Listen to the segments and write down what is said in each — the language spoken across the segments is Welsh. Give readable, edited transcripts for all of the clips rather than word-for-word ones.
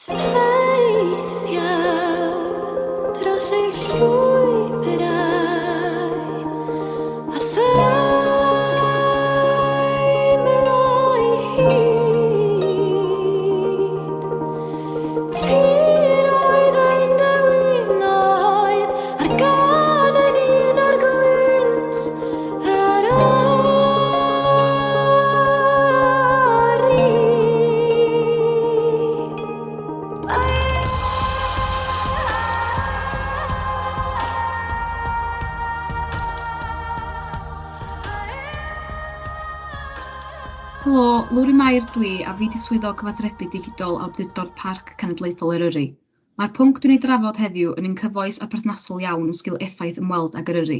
Teithiau dros ei llwybrau a theimlo'i hyd. Tiroedd ein dewinoedd a'r gân yn un o'r gwynt yr Helo, Lowri Mair dwi a fi 'di Swyddog Cyfathrebu Digidol Awdurdod Parc Cenedlaethol Eryri. Mae'r pwnc dwi'n ei drafod heddiw yn un cyfoes a perthnasol iawn yn sgil effaith ymweld ag Eryri.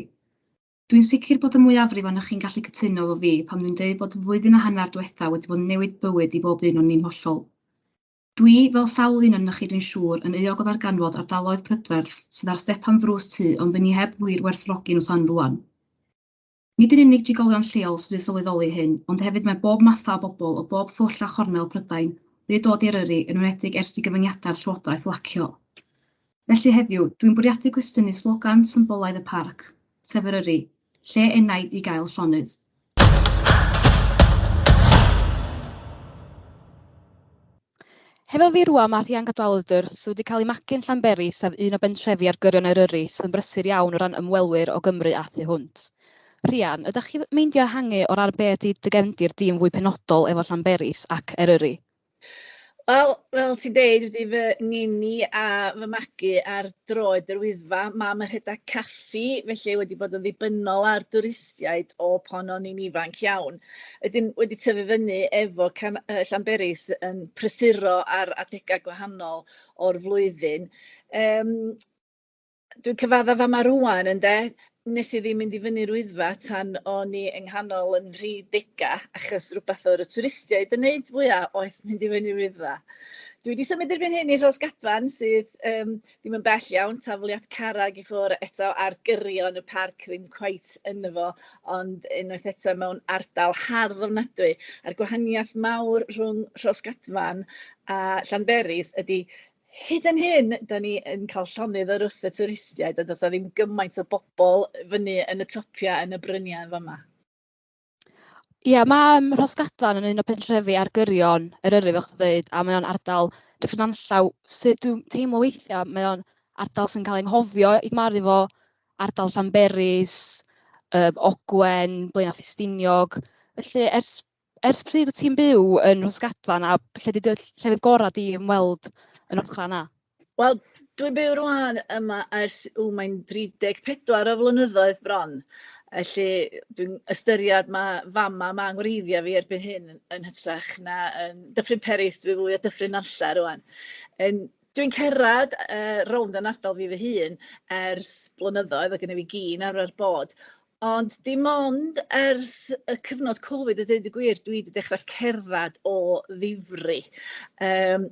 Dwi'n sicr bod y mwyafrif ohonoch chi'n gallu cytuno efo fi pan dwi'n deud bod y flwyddyn a hanner diwetha wedi bod yn newid bywyd i bob un o'n ni'n hollol. Dwi, fel sawl un ohonoch chi dwi'n siŵr, yn euog o ddarganfod ardaloedd prydferth sydd ar stepan ddrws tŷ ond fy ni heb wir werthfawrogi nhw tan rŵan. Nid yn unig trigolion lleol sydd wedi sylweddoli hyn, ond hefyd mae bob matha o bobl o bob twll a chornel Prydain wedi dod i Eryri, yn enwedig ers i gyfyngiadau'r llywodraeth lacio. Felly heddiw, dwi'n bwriadu cwestiynu slogan symbolaidd y parc, sef Eryri, lle enaid i gael llonydd. Hefo fi rŵan mae Rhian Cadwaladr, sydd wedi cael ei magu yn Llanberis, sef un o bentrefi ar gyrion Eryri sydd yn brysur iawn o ran ymwelwyr o Gymru a thu hwnt. Rhian, ydych chi'n meindio ehangu o ran be ydy dy gefndir di yn fwy penodol efo Llanberis ac Eryri? Wel, fel ti'n deud, wedi fy ngeni a fy magu ar droed yr Wyddfa. Mam yn rhedeg caffi, felly wedi bod yn ddibynnol ar dwristiaid o pan o'n i'n ifanc iawn. Wedyn wedi tyfu fyny efo can- yy Llanberis yn prysuro ar adegau gwahanol o'r flwyddyn. Yym Dwi'n cyfadda fama rŵan ynde, nes i ddim mynd i fyny'r Wyddfa tan o'n i yng nghanol yn nhridegau, achos rywbeth oedd y twristiaid yn wneud fwya oedd mynd i fyny'r Wyddfa. Dwi wedi symud erbyn hyn i Rhos Gadfan sydd yym ddim yn bell iawn, tafliad carreg i ffwrdd eto ar gyrion y parc, ddim cweit yno fo, ond unwaith eto mewn ardal hardd ofnadwy. A'r gwahaniaeth mawr rhwng Rhos Gadfan a Llanberis ydy Hyd yn hyn, dan ni yn cael llonydd o'r wrth y twristiaid, a does 'na ddim gymaint o bobl fyny yn y topiau yn y bryniau yn fama. Ia, mae Rhosgadfan yn un o pentrefi ar gyrion Eryri, fel chdi'n dweud, a mae o'n ardal Dyffryn Nantllaw sydd dwi'n teimlo weithiau, mae o'n ardal sy'n cael ei anghofio i gymharu efo ardal Llanberis, Ogwen, Blaenau Ffestiniog. Felly ers Ers pryd wyt ti'n byw yn Rhosgadfan a lle 'di dy llefydd gorau di ymweld yn ochrau yna? Wel, dwi'n byw rwan yma ers, ww, mae'n 34 o flynyddoedd bron. Felly dwi'n ystyried ma' fama ma' ngwreiddiau fi erbyn hyn yn hytrach na yn Dyffryn Peris, dwi fwy o Dyffryn Nantlle rwan. Yn, dwi'n cerdded rownd yn ardal fi fy hun ers blynyddoedd, oedd genna fi gi'n arfer bod, Ond dim ond ers y cyfnod Covid a deud y gwir dwi 'di dechrau cerdded o ddifri. Yym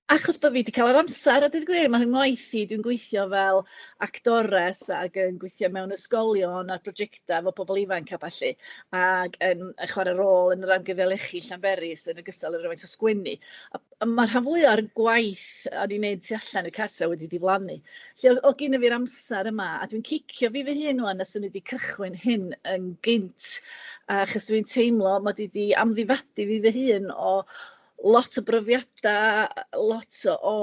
achos bod fi 'di cael yr amser a deud y gwir, mae ngwaith i, dwi'n gweithio fel actores ac yn gweithio mewn ysgolion ar brosiectau efo pobl ifanc a ballu, ac yn chwarae rôl yn yr Amgueddfa Lechi Llanberis yn ogystal â rywfaint o sgwennu. A a ma'r rhan fwya o'r gwaith o'n i'n neud tu allan i'r cartre wedi diflannu. Felly oedd oedd gynna fi'r amser yma, a dwi'n cicio fi fy hun ŵan os o'n i 'di cychwyn hyn yn gynt, achos dwi'n teimlo mod i 'di amddifadu fi fy hun o lot o brofiadau, lot o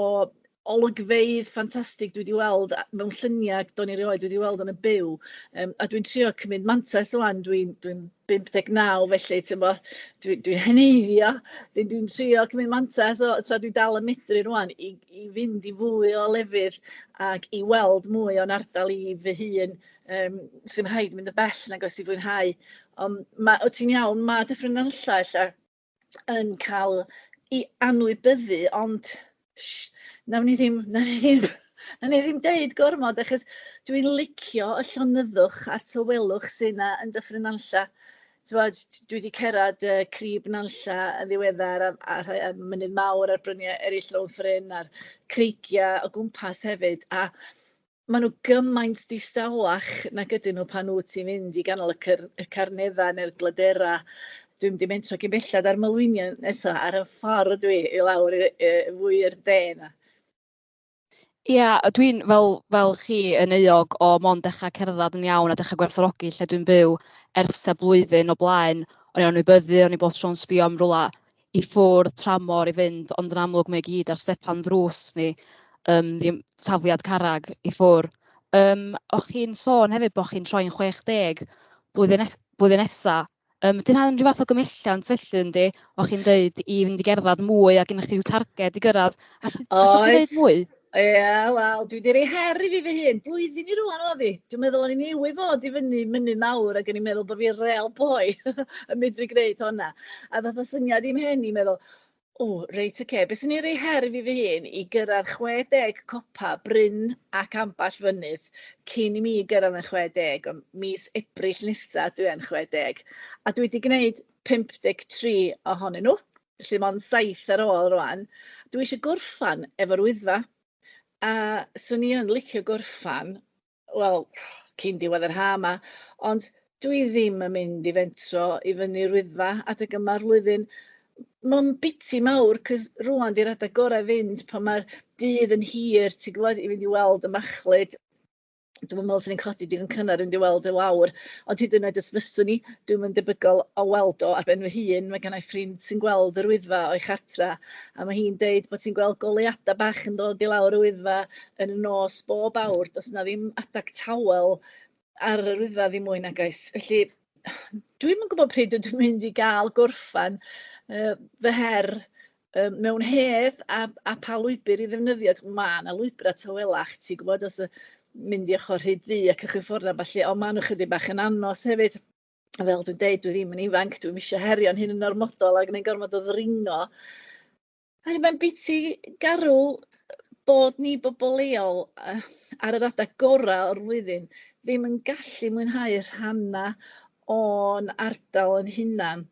olygfeydd ffantastig dwi 'di weld mewn lluniau do'n i erioed wedi weld yn y byw. Yym a dwi'n trio cymryd mantais ŵan, dwi'n dwi'n 59 felly timod, dwi'n heneiddio, dwi'n dwi'n trio cymryd mantais o tra dwi dal yn medru rŵan i i fynd i fwy o lefydd ac i weld mwy o'n ardal i fy hun. Yym 'sdim rhaid mynd yn bell nag oes i fwynhau. Ond ma'... wyt ti'n iawn, ma' Dyffryn Nantlle ella yn cael ei anwybyddu, ond sh, nawn ni ddim nawn ni ddim nawn ni ddim deud gormod achos dwi'n licio y llonyddwch a'r tawelwch sy' 'na yn Dyffryn Nantlle. T'mod, dwi 'di cerdded Crib Nantlle yn ddiweddar a a rhai a Mynydd Mawr a'r bryniau eraill rownd ffor' hyn a'r creigiau o gwmpas hefyd, a maen nhw gymaint distawach nag ydyn nhw pan wyt ti'n mynd i ganol y cyr- y Carneddau neu'r Glyderau. Dwi'm 'di mentro cyn bellad ar Moelwynion eto, ar y ffordd dwi i lawr i, i fwy i'r de 'na. Ia, a dwi'n fel chi yn euog o mond dechrau cerdded yn iawn a dechrau gwerthfawrogi lle dwi'n byw ers tua blwyddyn o blaen. O'n i'n anwybyddu, o'n i bob tro'n sbio am rywle i ffwrdd tramor i fynd, ond yn amlwg mae i gyd ar stepan ddrws ni, ddim tafliad carreg i ffwrdd. O'ch chi'n sôn hefyd bod chi'n troi'n 60 blwyddyn nesa. 'Di hynna'n rhyw fath o gymhelliant felly yndi? O'ch chi'n deud i fynd i gerdded mwy a gennych chi ryw targed i gyrraedd. Allwch chi ddeud mwy? Ie, wel, dwi 'di rhoi her i fi fy hun. Blwyddyn i rŵan oedd hi. Dwi'n meddwl o'n i newydd fod i fyny mynydd mawr ac o'n i'n meddwl bod fi'n real boi yn medru gwneud hwnna. A ddoth y syniad i'm mhen i meddwl, o, reit, ocê, be swn i'n rhoi her i fi fy hun i gyrraedd 60 copa bryn ac ambell fynydd cyn i mi gyrraedd yn 60, ond mis Ebrill nesa dwi yn 60. A dwi 'di gwneud 53 ohonyn nhw. Felly mond 7 ar ôl rŵan. Dwi eisiau gorffan efo'r Wyddfa. A 'swn i yn licio gorffan, wel, cyn diwedd yr ha' 'ma, ond dwi ddim yn mynd i fentro i fyny'r Wyddfa adeg yma'r flwyddyn. Mae'n biti mawr, 'cos rŵan 'di'r adeg gorau i fynd pan mae'r dydd yn hir, ti'n gwybod, i fynd i weld y machlud. Dwi'm yn meddwl 'swn i'n codi digon cynnar i fynd i weld y wawr, ond hyd yn oed os fyswn i, dwi'm yn debygol o weld o ar ben fy hun. Mae genna i ffrind sy'n gweld yr Wyddfa o'i chartra, a mae hi'n deud bod hi'n gweld goleuadau bach yn dod i lawr y Wyddfa yn y nos bob awr. Does 'na ddim adag tawel ar yr Wyddfa ddim mwy nag oes. Felly, dwi'm yn gwybod pryd ydw i'n mynd i gael gorffen fy her mewn hedd a pa lwybr i ddefnyddio. Mae 'na lwybrau tawelach, ti'n gwybod, os y mynd i ochr Rhyd Ddu a cychwyn ffordd 'na ballu, ond maen nhw chydig bach yn anos hefyd. A fel dwi'n deud, dwi ddim yn ifanc, dwi'm isio herio'n hun yn ormodol a gwneud gormod o ddringo. A mae'n biti garw bod ni bobl leol ar yr adeg gorau o'r flwyddyn ddim yn gallu mwynhau rhannau o'n ardal yn hunan,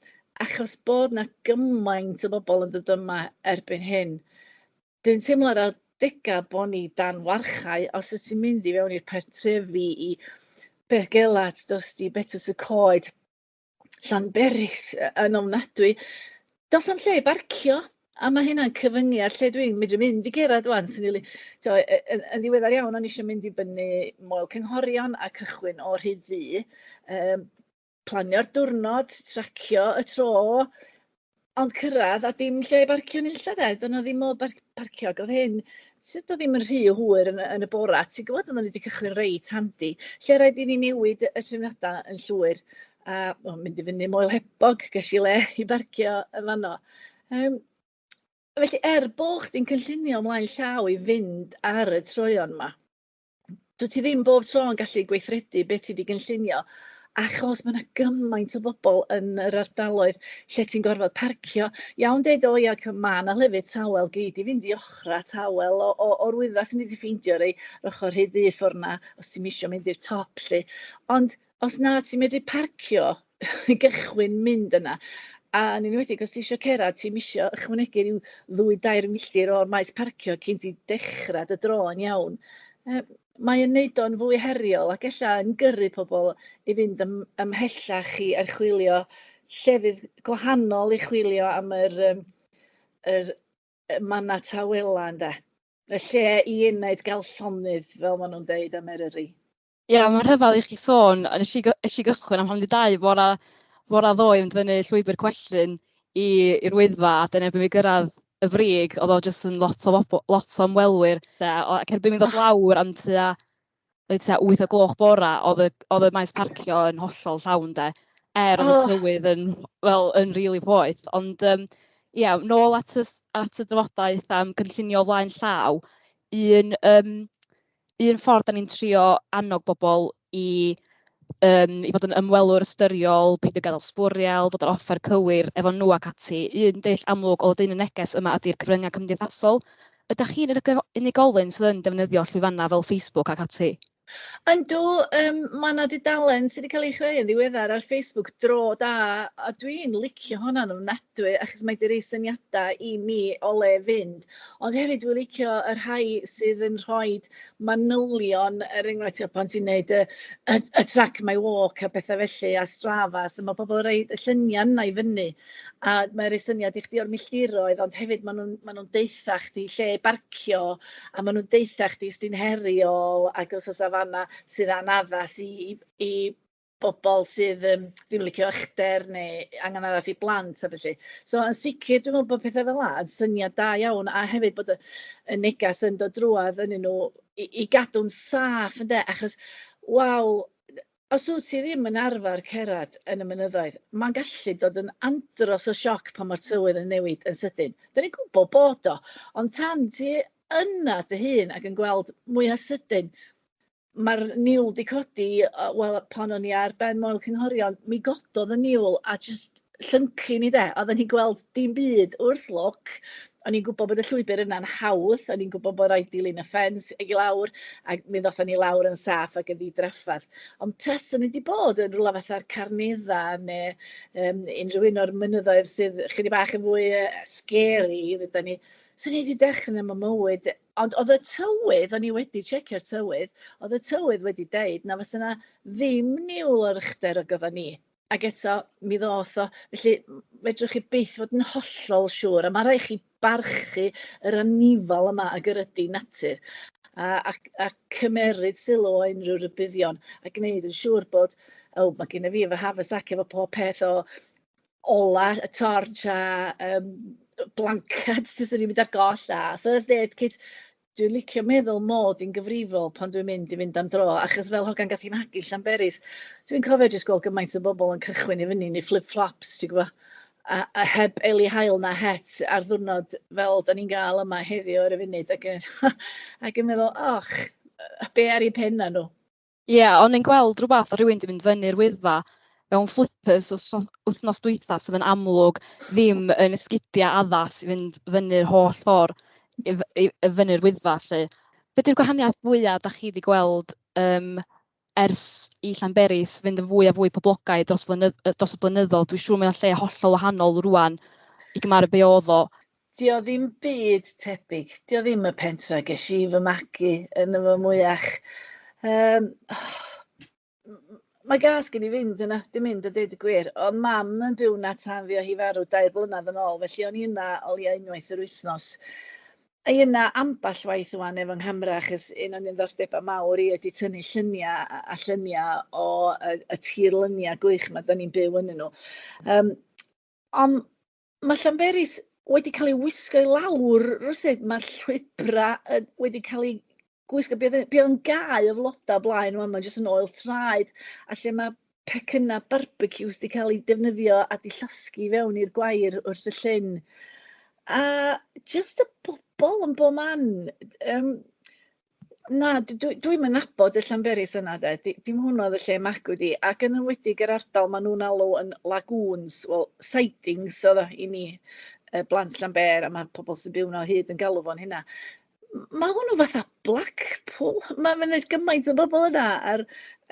achos bod 'na gymaint o bobl yn dod yma erbyn hyn. Dwi'n teimlo ar adegau bod ni dan warchau os wyt ti'n mynd i fewn i'r pentrefi i Beddgelert, dos di Betws y Coed, Llanberis yn ofnadwy. Does na'm lle i barcio, a ma' hynna'n cyfyngu ar lle dwi'n medru mynd i gerdded 'wan. Swn i li- tibod, yn ddiweddar iawn o'n i isio mynd i fyny Moel Cynghorion a cychwyn o Rhyd Ddu, planio'r diwrnod, tracio y tro, ond cyrraedd a dim lle i barcio yn unlla de. Doedd 'na ddim modd parcio, ac oedd hyn, tibod, doedd ddim yn rhy hwyr yn y bora, ti'n gwybod, oedden ni wedi cychwyn reit handi. Lle raid i ni newid y trefniadau yn llwyr, a o, mynd i fyny Moel Hebog, ges i le i barcio yn fanno. Felly, er bo' chdi'n cynllunio ymlaen llaw i fynd ar y troeon 'ma, dwyt ti ddim bob tro yn gallu gweithredu be ti 'di gynllunio, achos ma' 'na gymaint o bobl yn yr ardaloedd lle ti'n gorfod parcio. Iawn deud, o ia, ma' 'na lefydd tawel, gei di fynd i ochra tawel o'r Wyddfa, 'swn i 'di ffeindio rei ochr Rhyd Ddu ffor' 'na, os ti'm isio mynd i'r top 'lly. Ond os na ti'n medru parcio i gychwyn mynd yna, a yn enwedig os ti isio cerdded, ti'm isio ychwanegu ryw ddwy dair milltir o'r maes parcio cyn ti dechrau dy dro yn iawn. Mae yn neud o'n fwy heriol ac ella yn gyrru pobl i fynd ymhellach i archwilio llefydd gwahanol i chwilio am yr mannau tawela ynde. Y lle i enaid gael llonydd, fel maen nhw'n deud am Eryri. Ia, mae'n rhyfedd i chi sôn, a nes i gychwyn am hanner 'di 2 bora ddoe yn fyny llwybr Cwellyn i'r Wyddfa, a dyna erbyn fi gyrraedd y frig, oedd o jyst yn lot o bobl, lot o ymwelwyr, de, ac erbyn mi ddod lawr am tua 8 o gloch bora, oedd y maes parcio yn hollol llawn, de, er oedd y tywydd yn, wel, yn rili poeth. Ond ia, nôl at y drafodaeth am gynllunio o flaen llaw, un ffordd 'dan ni'n trio annog bobl i fod yn ymwelwr ystyriol, peidio gadael sbwriel, dod â'r offer cywir efo nhw ac ati. Un dull amlwg o ddyn y neges yma ydy'r cyfryngau cymdeithasol. Ydych chi'n unigolyn sydd yn defnyddio llwyfannau fel Facebook ac ati? Yndw, ma' 'na dudalen sy 'di cael ei chreu yn ddiweddar ar Facebook, Dro Da, a dwi'n licio hwnna'n ofnadwy achos mae 'di rhoi syniadau i mi o le fynd. Ond hefyd dwi'n licio y rhai sydd yn rhoi manylion, er enghraifft, tibod, pan ti'n neud y Track My Walk a pethau felly, a Strava, so ma' pobl yn rhoid y lluniau yna i fyny, a mae'n rhoi syniad i chdi o'r milltiroedd, ond hefyd maen nhw'n deutha chdi lle barcio, a maen nhw'n deutha chdi os 'di'n heriol ac os oes 'na fanna sydd anaddas i bobl sydd ddim yn licio uchder neu angen addas i blant a felly. So yn sicr dwi'n meddwl bod pethau fel 'na yn syniad da iawn, a hefyd bod y neges yn dod drwadd ynddyn nhw i gadw'n saff ynde, achos waw, os wyt ti ddim yn arfer cerdded yn y mynyddoedd, mae'n gallu dod yn andros o sioc pan mae'r tywydd yn newid yn sydyn. Dan ni'n gwybod bod o, ond tan ti yna dy hun ac yn gweld mwyaf sydyn, mae'r niwl 'di codi, wel, pan o'n i ar ben Moel Cynghorion, mi gododd y niwl a jyst llyncu ni de. Oedden ni'n gweld dim byd wrth lwc. O'n i'n gwybod bod y llwybr yna'n hawdd, o'n i'n gwybod bod rhaid dilyn y ffens i lawr, ac mi ddothon ni lawr yn saff ac yn ddidrafferth. Ond taswn ni wedi bod yn rhywle fatha'r Carneddau neu unrhyw un o'r mynyddoedd sydd chydig bach yn fwy scary, ddeudan ni, 'swn i wedi dechrau am y mywyd. Ond oedd y tywydd, o'n i wedi checio'r tywydd, oedd y tywydd wedi deud na fysa 'na ddim niwl ar uchder o gyda ni. Ac eto, mi ddoth o. Felly, fedrwch chi byth fod yn hollol siŵr, a mae rhaid chi barchu yr anifal yma ag yr ydy natur, a cymeryd sylw o unrhyw rybuddion, a gwneud yn siŵr bod, o, mae genna fi fy haversack efo pob peth o ola, y torch a blancad taswn i'n mynd ar goll a first aid kit. Dwi'n licio meddwl mod i'n gyfrifol pan dwi'n mynd i fynd am dro, achos fel hogan gath i magu Llanberis, dwi'n cofio jyst gweld gymaint o bobl yn cychwyn i fyny yn eu flip-flops, ti'n gwybod, a heb eli haul na het ar ddwrnod fel da ni'n gael yma heddiw ar y funud, ac yn meddwl, och, be ar eu penna nhw? Ie, yeah, o'n i'n gweld rhywbeth o rhywun 'di mynd fyny'r Wyddfa mewn flippers wythnos dwytha sydd yn amlwg ddim yn esgidiau addas i fynd fyny'r holl ffordd i fyny'r Wyddfa 'lly. Be 'di'r gwahaniaeth fwyaf da chi wedi gweld ers i Llanberis fynd yn fwy a fwy poblogaidd dros y blynyddoedd? Dwi'n siŵr mae o'n lle hollol wahanol rŵan i gymharu be oedd o. Di o ddim byd tebyg. Di o ddim y pentra ges i fy magu yn y fy mwyach. Mae gas gen i fynd yna, dim mynd a deud y gwir. Oedd mam yn byw na tan fi o hi farw 2 blynedd yn ôl, felly o'n i yna o leia unwaith yr wythnos. A yna ambell waith ŵan efo nghamera, achos un o'n niddordebau mawr i ydy tynnu lluniau a lluniau o y tirluniau gwych 'ma 'dan ni'n byw ynddyn nhw. Ond mae Llanberis wedi cael ei wisgo i lawr rywsut, mae'r llwybrau wedi cael eu gwisgo, be oedd yn gae o flodau blaen ŵan, mae jyst yn oel traed, a lle mae pecynnau barbecues wedi cael eu defnyddio a 'di llosgi fewn i'r gwair wrth y llyn. A jyst y bobl yn bob man. Na, dwi'm yn nabod y Llanberis yna de, dim hwnnw oedd y lle magwyd i, ac yn enwedig yr ardal maen nhw'n alw yn lagoons, wel, sidings oedd o i ni, blant Llanber, a mae pobl sy'n byw yno o hyd yn galw fo'n hynna. Mae hwnnw fatha Blackpool, mae'n mynd gymaint o bobl yna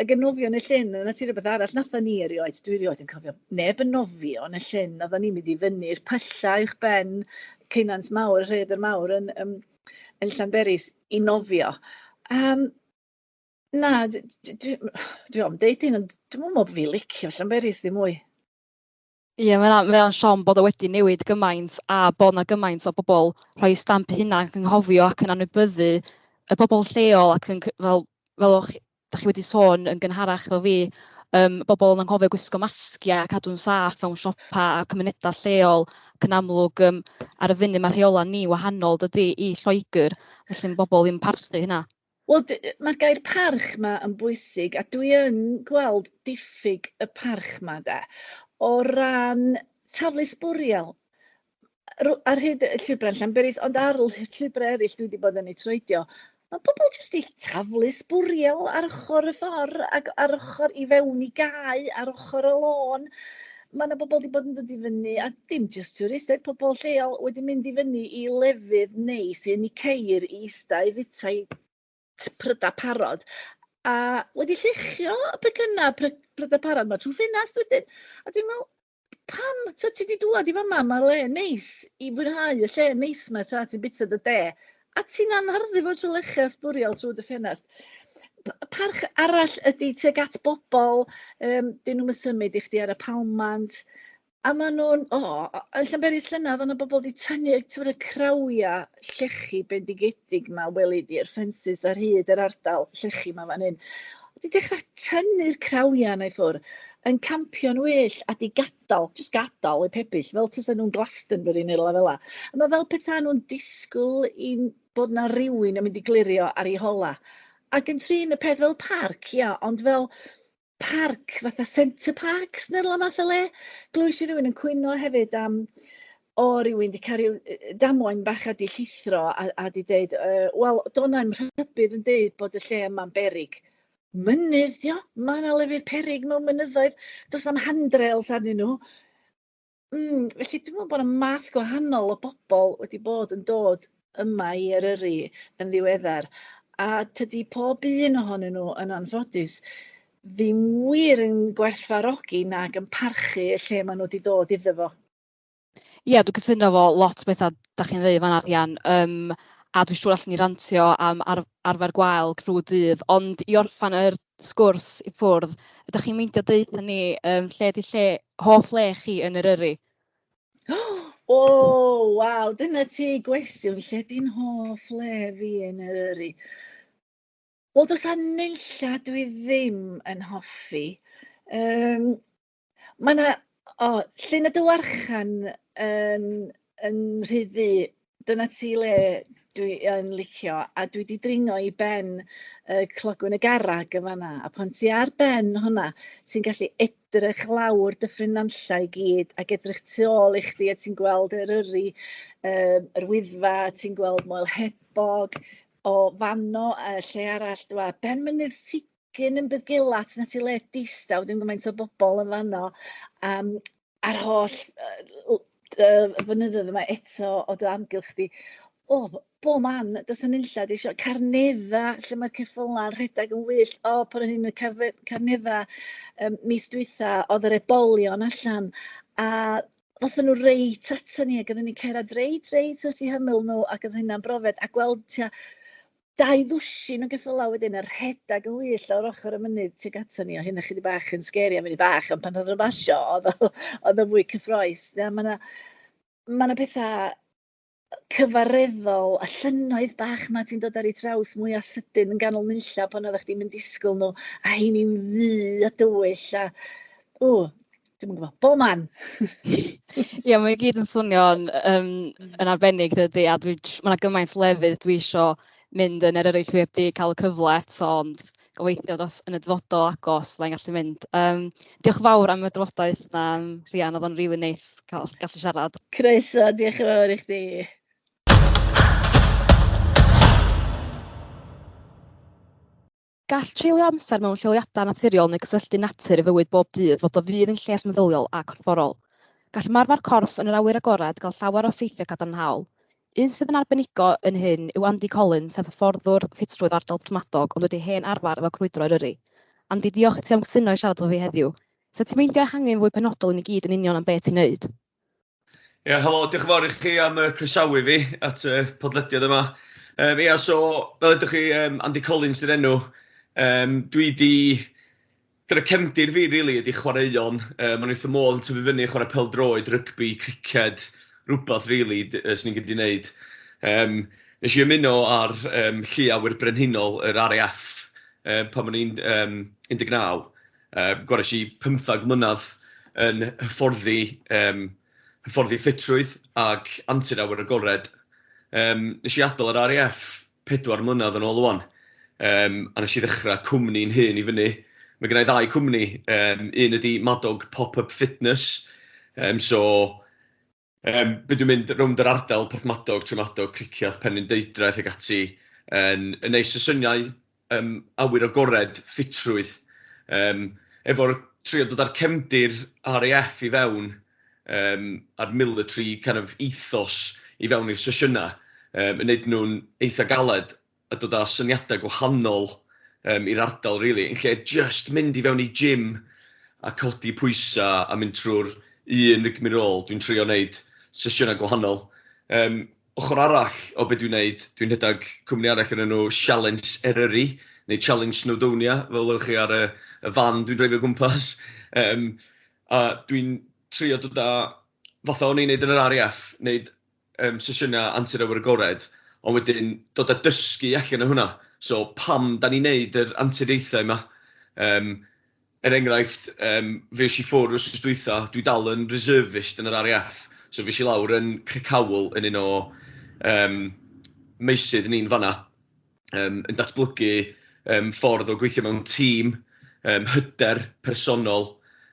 ac yn nofio yn y llyn, yna ti rhywbeth arall nathon ni erioed, dwi erioed yn cofio neb yn nofio yn y llyn, oedden ni'n mynd i fyny'r pyllau uwch ben Ceunant Mawr, Rhaeadr Mawr yn Llanberis i nofio. Na, dwi ofn deud hyn, ond dwi'm yn meddwl bod fi'n licio Llanberis ddim mwy. Ie, mae o'n siom bod o wedi newid gymaint a bod 'na gymaint o bobl rhoi stamp eu hunain ac yn nghofio ac yn anwybyddu y bobl lleol ac yn fel o'ch da chi wedi sôn yn gynharach efo fi, bobl yn anghofio gwisgo masgiau a cadw'n saff mewn siopa a cymunedau lleol, ac yn amlwg ar y funud mae rheolau ni wahanol dydy i Lloegr, felly mae bobl ddim yn parchu hynna. Wel, mae'r gair parch 'ma yn bwysig, a dwi yn gweld diffyg y parch 'ma de, o ran taflu sbwriel ar hyd y llwybrau yn Llanberis, ond ar llwybrau eraill dwi wedi bod yn eu troedio, mae pobl jyst 'di taflu sbwriel ar ochr y ffordd ac ar ochr i fewn i gae, ar ochr y lôn. Mae yna bobl wedi bod yn dod i fyny, a dim jyst twristiaid, pobl lleol wedi mynd i fyny i lefydd neis, i yn eu ceir, i ista, i fwyta i prydau parod. A wedi lluchio y pecynnau prydau parod 'ma trwy ffenast wedyn. A dwi'n meddwl, pam? Tibod, ti 'di dŵad i fama, ma'r le neis i fwynhau y lle neis 'ma tra ti'n byta dy de, a ti'n anharddu fo trwy luchio sbwriel trwy dy ffenast. Parch arall ydy tuag at bobl, dyn nhw'm yn symud i chdi ar y palmant, a maen nhw'n, o, yn Llanberis llynedd, oedd 'na bobl 'di tynnu, tibod, y crawiau llechi bendigedig 'ma, weli di'r ffensys ar hyd yr ardal llechi 'ma fan hyn. Wedi dechrau tynnu'r crawiau 'na i ffwrdd, yn campio'n well a 'di gadael, jyst gadael eu pebyll, fel tasen nhw'n Glastonbury neu rywle fela. A mae fel petai nhw'n disgwyl i bod 'na rywun yn mynd i glirio ar eu hola. Ac yn trin y peth fel parc, ia, ond fel parc fatha Centre Parcs neu rywle math o le. Glywais i rywun yn cwyno hefyd am, o, rywun 'di cael rhyw damwain bach a 'di llithro a 'di deud, wel, do' na'm rhybudd yn deud bod y lle yma'n beryg. Mynydd 'di o, mae 'na lefydd peryg mewn mynyddoedd, does na'm handrails arnyn nhw. Felly dwi'n meddwl bod 'na math gwahanol o bobl wedi bod yn dod yma i Eryri yn ddiweddar, a tydi pob un ohonyn nhw yn anffodus ddim wir yn gwerthfawrogi nag yn parchu y lle maen nhw wedi dod iddo fo. Ie, dwi'n cytuno efo lot o bethau da chi'n ddeud fan'na Rhian, yym a dwi'n siŵr allwn ni rantio am arfer gwael drwy dydd, ond i orffen yr sgwrs i ffwrdd, ydych chi'n meindio deutha ni yym lle 'di lle, hoff le chi yn Eryri? O, waw, dyna ti gwestiwn, lle 'di'n hoff le fi yn Eryri? Wel, does 'na nunlla dwi ddim yn hoffi. Yym, Mae 'na, o, Llyn y Dywarchan yn Rhyd Ddu, dyna ti le dwi yn licio, a dwi 'di dringo i ben Clogwyn y Garreg yn fan'na, a pan ti ar ben hwnna, ti'n gallu edrych lawr Dyffryn Nantlle i gyd, ac edrych tu ôl i chdi, a ti'n gweld Eryri, yr Wyddfa, ti'n gweld Moel Hebog, o fanno, lle arall, dwa, Ben Mynydd Sigyn yn Beddgelert, 'na ti le distaw, ddim gymaint o bobl yn fanno, a'r holl fynyddoedd yma eto o dy amgylch di. O, bo man, does 'na nunlla di isio. Carnedda, lle mae'r ceffyla'n rhedeg yn wyllt. O, pan o'n i'n y Carnedda mis dwytha, oedd yr ebolion allan, a ddothon nhw reit aton ni, ac oedden ni'n cerdded reit, reit wrth eu hymyl nhw, ac oedd hynna'n brofiad, a gweld tua 2 ddwsin o geffylau wedyn yn rhedeg yn wyllt lawr ochr y mynydd tuag aton ni, o hynna chydig bach yn scary am funud bach, ond pan oedd o'n basio, oedd o, oedd o'n fwy cyffroes. Na, mae 'na ma' 'na pethau cyfareddol a llynnoedd bach 'ma ti'n dod ar eu traws mwya sydyn yn ganol nunlla pan oeddech chdi'm yn disgwyl nhw, a heini'n ddu a dywyll a, o, Dwi'm yn gwybod. Bob man! Ie, mae i gyd yn swnio'n yym yn arbennig dydy, a dwi js-... ma' 'na gymaint o lefydd dwi isio mynd yn Eryri lle dwi heb 'di cael y cyfle eto, ond gobeithio dros yn y dyfodol agos fydda i'n gallu mynd. Yym diolch yn fawr am y drafodaeth 'na Rhian, oedd o'n rili neis cael gallu siarad. Croeso, diolch yn fawr i chdi. Gall treulio amser mewn lleoliadau naturiol neu gysylltu natur i fywyd bob dydd fod o fudd i'n lles meddyliol a corfforol. Gall ymarfer corff yn yr awyr agored gael llawer o effeithiau cadarnhaol. Un sydd yn arbenigo yn hyn yw Andy Collins, sef hyfforddwr ffitrwydd ardal Porthmadog ond wedi hen arfer efo crwydro Eryri. Andy, diolch i ti am gytuno i siarad efo fi heddiw. 'Sa ti'n meindio ehangu'n fwy penodol i ni gyd yn union am be ti'n neud? Ie, helo, diolch yn fawr i chi am croesawu fi at y podlediad yma. Ia, so, fel ydych chi, Andy Collins sy'r enw. Dwi di... Gyda cefndir fi, really, ydy chwaraeon. Mae'n wrth y modd yn tyfu fyny, chwarae pêl-droed, rygbi, criced, rhywbeth, really, sy'n ni'n gyd i wneud. Nes i ymuno ar Llu Awyr Brenhinol, yr RAF, pan o'n i'n 19. Gwaries i pymtheg mlynedd yn hyfforddi, hyfforddi ffitrwydd ac antur awyr agored. Nes i adael yr RAF 4 mlynedd yn ôl ŵan, a nes i ddechrau cwmni'n hun i fyny. Mae genna i ddau cwmni, un ydy Madog Pop-Up Fitness, so be dwi'n mynd rownd yr ardal, Porthmadog, Tremadog, Cricieth, Penrhyndeudraeth ac ati, yn yn neud sesiynau awyr agored, ffitrwydd, efo'r trio dod â'r cefndir RAF i fewn, a'r military kind of ethos i fewn i'r sesiynau, yn neud nhw'n eitha galed a dod â syniadau gwahanol. um, i'r ardal, really, yn lle just mynd i fewn i gym a codi pwysau a mynd trwy'r un rigmarole, dwi'n trio wneud sesiynau gwahanol. Um, ochr arall o beth dwi'n wneud, dwi'n rhedeg cwmni arall yn enw Sialens Eryri, neu Challenge Snowdonia, fel welwch chi ar y, y fan dwi'n dreifio gwmpas. Um, a dwi'n trio dod â, fatha o'n i'n neud yn yr RAF, wneud um, sesiynau antur awyr agored, ond wedyn dod â dysgu allan o hwnna. So pam da ni'n neud yr anturiaethau yma? Um, er enghraifft, um, fe i ffwrdd wrth dwytha, dwi dal yn reservist yn yr RAF, so fe i lawr yn Crickhowell yn un o um, meysydd ni'n fanna, um, yn datblygu um, ffordd o gweithio mewn tîm, um, hyder personol,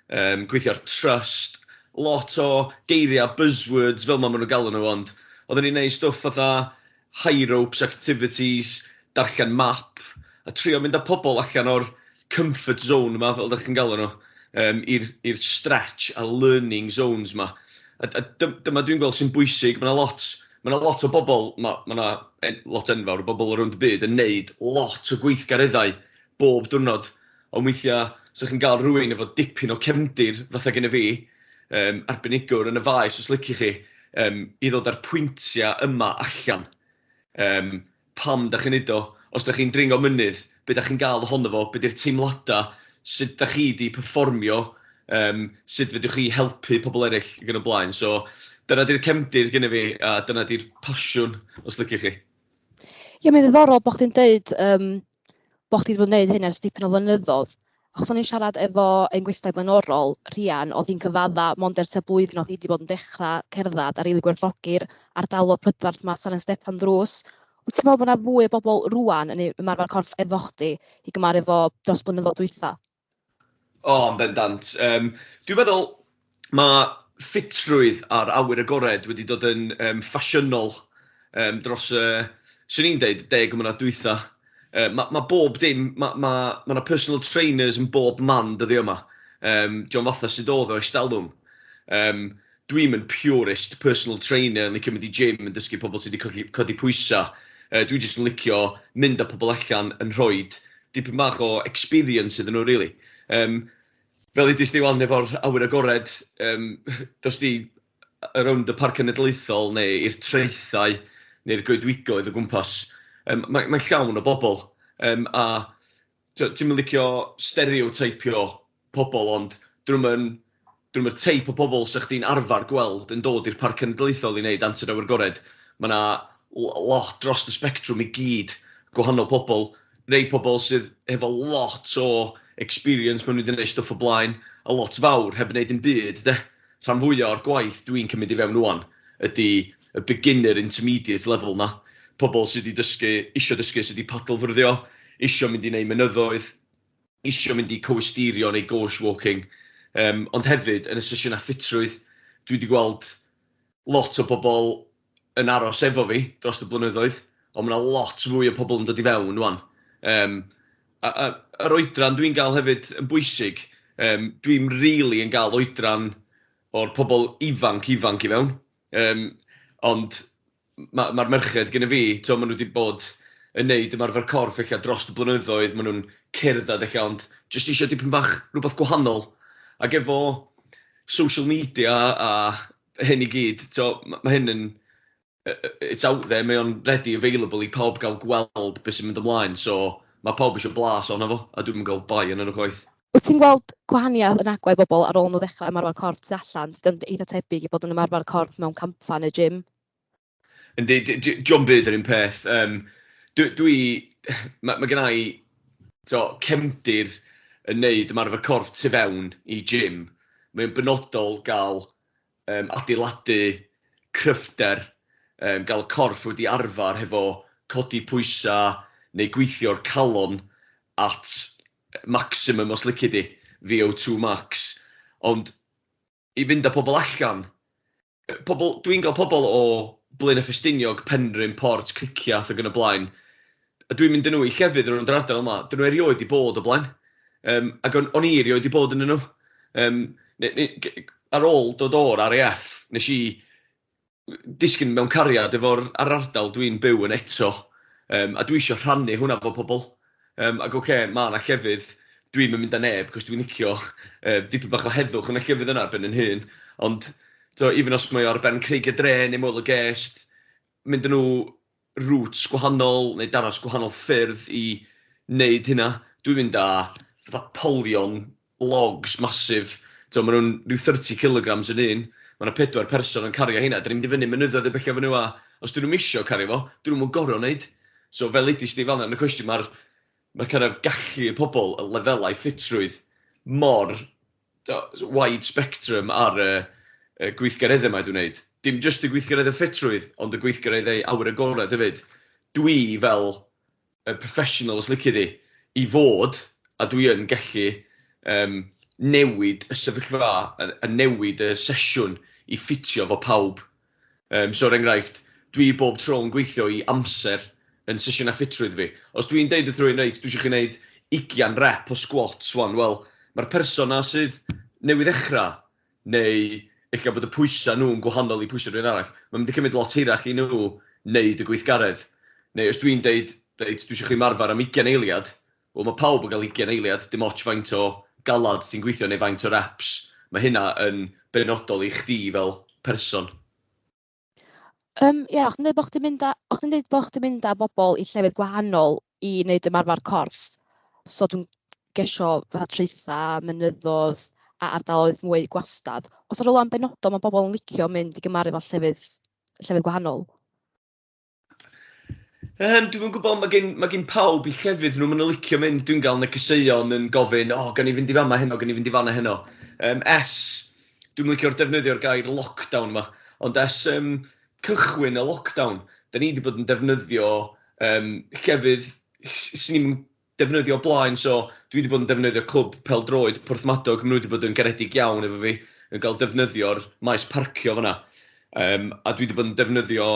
um, gweithio ar trust, lot o geiriau, buzzwords fel ma' nhw'n galw nhw, ond oedden ni'n neud stwff fatha high ropes activities, darllen map, a trio mynd â pobl allan o'r comfort zone yma, fel ydych chi'n galw nhw, um, i'r stretch a learning zones yma. A, a dyma dwi'n gweld sy'n bwysig, mae yna lot, ma lot o bobl, mae ma yna lot enfawr o bobl rownd y byd yn neud lot o gweithgareddau bob diwrnod. Ond weithiau, so chi'n gael rhywun efo dipyn o cefndir fatha gen i fi, um, arbenigwr yn y faes os liciwch chi, um, i ddod â'r pwyntiau yma allan. Um, pam da chi'n neud o? Os da chi'n dringo mynydd, be da chi'n gael ohono fo? Be di'r teimladau? Sut da chi di perfformio? Um, sut fedrwch chi helpu pobl eraill ac yn y blaen? So, dyna di'r cefndir gyda fi, a dyna di'r pasiwn, os liciwch chi. Ie, mae'n ddiddorol bod chdi'n deud um, bod chdi wedi bod yn gwneud hyn ers dipyn o flynyddoedd. Achos o'n i'n siarad efo ein gwestai blaenorol, Rhian, oedd hi'n cyfadda mond ers y blwyddyn oedd hi wedi bod yn dechrau cerdded a rili gwerthfawrogi'r ardaloedd prydferth 'ma San Stepan Ddrws. Wyt ti'n meddwl bod yna fwy o bobl rŵan yn ymarfer corff efo chdi i gymharu efo dros blynyddoedd dwytha? O, yn bendant. Um, dwi'n meddwl mae ffitrwydd a'r awyr agored wedi dod yn um, ffasiynol um, dros y, swn i'n deud, 10 mlynedd dwytha. Uh, mae ma bob dim, mae ma, ma 'na personal trainers yn bob man dyddio yma. Um, John fatha sydd oedd o estalwm. Um, Dwi'm yn purist personal trainer yn licio mynd i gym yn dysgu pobl sydd wedi codi, codi pwysau. Dwi jyst yn licio mynd â pobl allan yn rhoi dipyn bach o experience iddyn nhw, really. Um, fel ddudis di wan efo'r awyr agored, um, dos di rownd y Parc Cenedlaethol neu i'r traethau neu'r goedwigoedd o gwmpas. Um, Mae'n mae llawn o bobl. Um, a ti'n mynd licio stereotypio pobl, ond dyn nhw'n dyn nhw'n teip o bobl sa chdi'n arfer gweld yn dod i'r Parc Cenedlaethol i wneud antur awyr agored. Mae yna lot dros y spectrwm i gyd gwahanol pobl. Rei pobl sydd efo lot o experience, maen nhw wedi gwneud stwff o blaen, a lot fawr heb wneud dim byd, de. Rhan fwyaf o'r gwaith dwi'n cymryd i fewn rwan ydy y beginner intermediate level na. Pobl sydd wedi dysgu, isio dysgu sydd wedi paddlefyrddio, isio mynd i wneud mynyddoedd, isio mynd i cowysterio neu gorge walking. Um, ond hefyd, yn y sesiynau ffitrwydd, dwi wedi gweld lot o bobl yn aros efo fi dros y blynyddoedd, ond mae yna lot fwy o pobl yn dod i fewn rwan. Um, a, a, yr oedran dwi'n gael hefyd yn bwysig, um, dwi'n really yn gael oedran o'r pobl ifanc ifanc i fewn. Um, ond mae'r ma merched gyda fi, to, maen nhw wedi bod yn neud ymarfer corff eich dros y blynyddoedd, maen nhw'n cerdded eich, ond jyst eisiau dipyn bach rhywbeth gwahanol. Ac efo social media a hyn i gyd, to, mae ma hyn yn, it's out there, mae o'n ready available i pawb gael gweld beth sy'n mynd ymlaen, so mae pawb eisiau blas ohono fo, a dwi'n gael bai yn nhw chwaith. Wyt ti'n gweld gwahaniaeth yn agwedd bobl ar ôl nhw ddechrau ymarfer corff tu allan, sydd yn eitha tebyg i bod yn ymarfer corff mewn campfa neu gym? Yndi, dio'm byd yr un peth. Um, dwi, dwi mae ma gen i to, cefndir yn neud ymarfer corff tu fewn i gym. Mae'n benodol gael um, adeiladu cryfder, um, gael y corff wedi arfer hefo codi pwysau neu gweithio'r calon at maximum os lici di, VO2 max. Ond i fynd â pobl allan, pobl, dwi'n gael pobl o Blaenau Ffestiniog, Penrhyn, Port, Cricieth ac yn y blaen, a dwi'n mynd â nhw i llefydd rownd yr ardal yma, dyn nhw erioed 'di bod o blaen. Um, ac o'n, on i erioed 'di bod yn nhw. Um, ne, ne, ar ôl dod o'r RAF, nes i disgyn mewn cariad efo'r ar ardal dwi'n byw yn eto. Um, a dwi eisiau rhannu hwnna efo pobl. Ac oce, okay, mae yna llefydd, dwi'm yn mynd â neb, cos dwi'n licio dipyn bach o heddwch yn y llefydd yna ar ben yn hun, ond to, even os mae o ar ben Craig y Dre neu Moel y Gest, mynd â nhw routes gwahanol neu daros gwahanol ffyrdd i wneud hynna. Dwi'n mynd â fatha polion logs massive, so maen nhw'n rhyw 30 kilograms yn un. Mae yna pedwar person yn cario hynna. Da ni'n mynd i fyny mynyddoedd y bellaf nhw a os dyn nhw'n misio cario fo, dyn nhw'n gorfod wneud. So fel ydy sti fel yna yn y cwestiwn, mae'r mae kind of gallu y pobl, y lefelau ffitrwydd mor wide spectrum ar y gweithgareddau mae dwi'n wneud. Dim jyst y gweithgareddau ffitrwydd, ond y gweithgareddau awyr agored hefyd. Dwi fel y professional, os lici di, i fod, a dwi yn gallu newid y sefyllfa, a newid y sesiwn i ffitio fo pawb. So, er enghraifft, dwi bob tro yn gweithio i amser yn sesiynau ffitrwydd fi. Os dwi'n deud wrth rhywun, "Reit, dwi eisiau chi wneud 20 rep o squats wan," wel, mae'r person na sydd newydd ddechrau, neu ella bod y pwysau nhw'n gwahanol i pwysau rhywun arall, mae'n mynd i cymryd lot hirach i nhw wneud y gweithgaredd. Neu os dwi'n deud, "Reit, dwi eisiau chi marfer am 20 eiliad," wel, mae pawb yn cael 20 eiliad, dim ots faint o galad ti'n gweithio neu faint o reps. Mae hynna yn benodol i chdi fel person. Ie, o'ch chdi'n deud bo' chdi'n mynd â bobl i llefydd gwahanol i wneud ymarfer corff. So dwi'n gesio fatha traetha, mynyddoedd a ardaloedd mwy gwastad. Oes 'na rywle yn benodol mae bobl yn licio mynd i gymharu efo llefydd gwahanol? Dwi'm yn gwybod, mae gen pawb i llefydd nhw maen nhw'n licio mynd. Dwi'n gael negeseuon yn gofyn, "O, gan i fynd i fama heno, gan i fynd i fanna heno." Es, dwi'n licio'r defnyddio'r gair lockdown yma, ond es cychwyn y lockdown, da ni wedi bod yn defnyddio llefydd sy'n ni'n defnyddio o blaen, so dwi wedi bod yn defnyddio clwb pêl-droed Porthmadog, maen nhw wedi bod yn garedig iawn efo fi, yn cael defnyddio'r maes parcio fanna. A dwi wedi bod yn defnyddio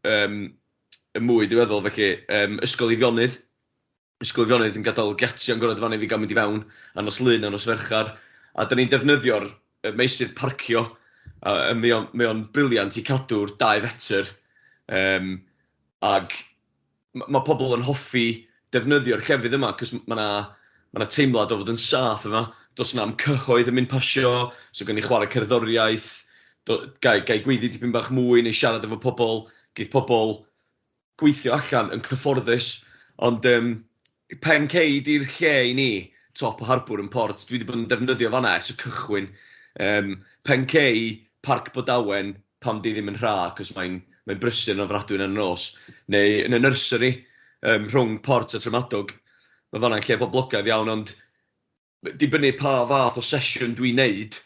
y mwy diweddol felly, Ysgol Eifionydd. Ysgol Eifionydd yn gadael giatiau'n gorau fan i fi gael mynd i fewn a nos Lun a nos Ferchar. A da ni'n defnyddio'r meysydd parcio. A mae o'n brilliant i cadw'r 2 fetr. Ag mae pobl yn hoffi defnyddio'r llefydd yma, cos mae 'na ma 'na teimlad o fod yn saff yma. Does 'na'm cyhoedd yn mynd pasio, so gan ni chwarae cerddoriaeth, gai gweiddi dipyn bach mwy neu siarad efo pobl, geith pobl gweithio allan yn cyfforddus. Ond Pen Cei di'r lle i ni, top o harbwr yn Port. Dwi wedi bod yn defnyddio fanna ers y cychwyn. Pen Cei, Parc Bodawen, pam di ddim yn rha, cos mae'n brysur yn ofnadwy yn y nos. Neu yn y nursery, rhwng Port a Tremadog. Mae fanna'n lle poblogaidd iawn, ond dibynnu pa fath o sesiwn dwi'n neud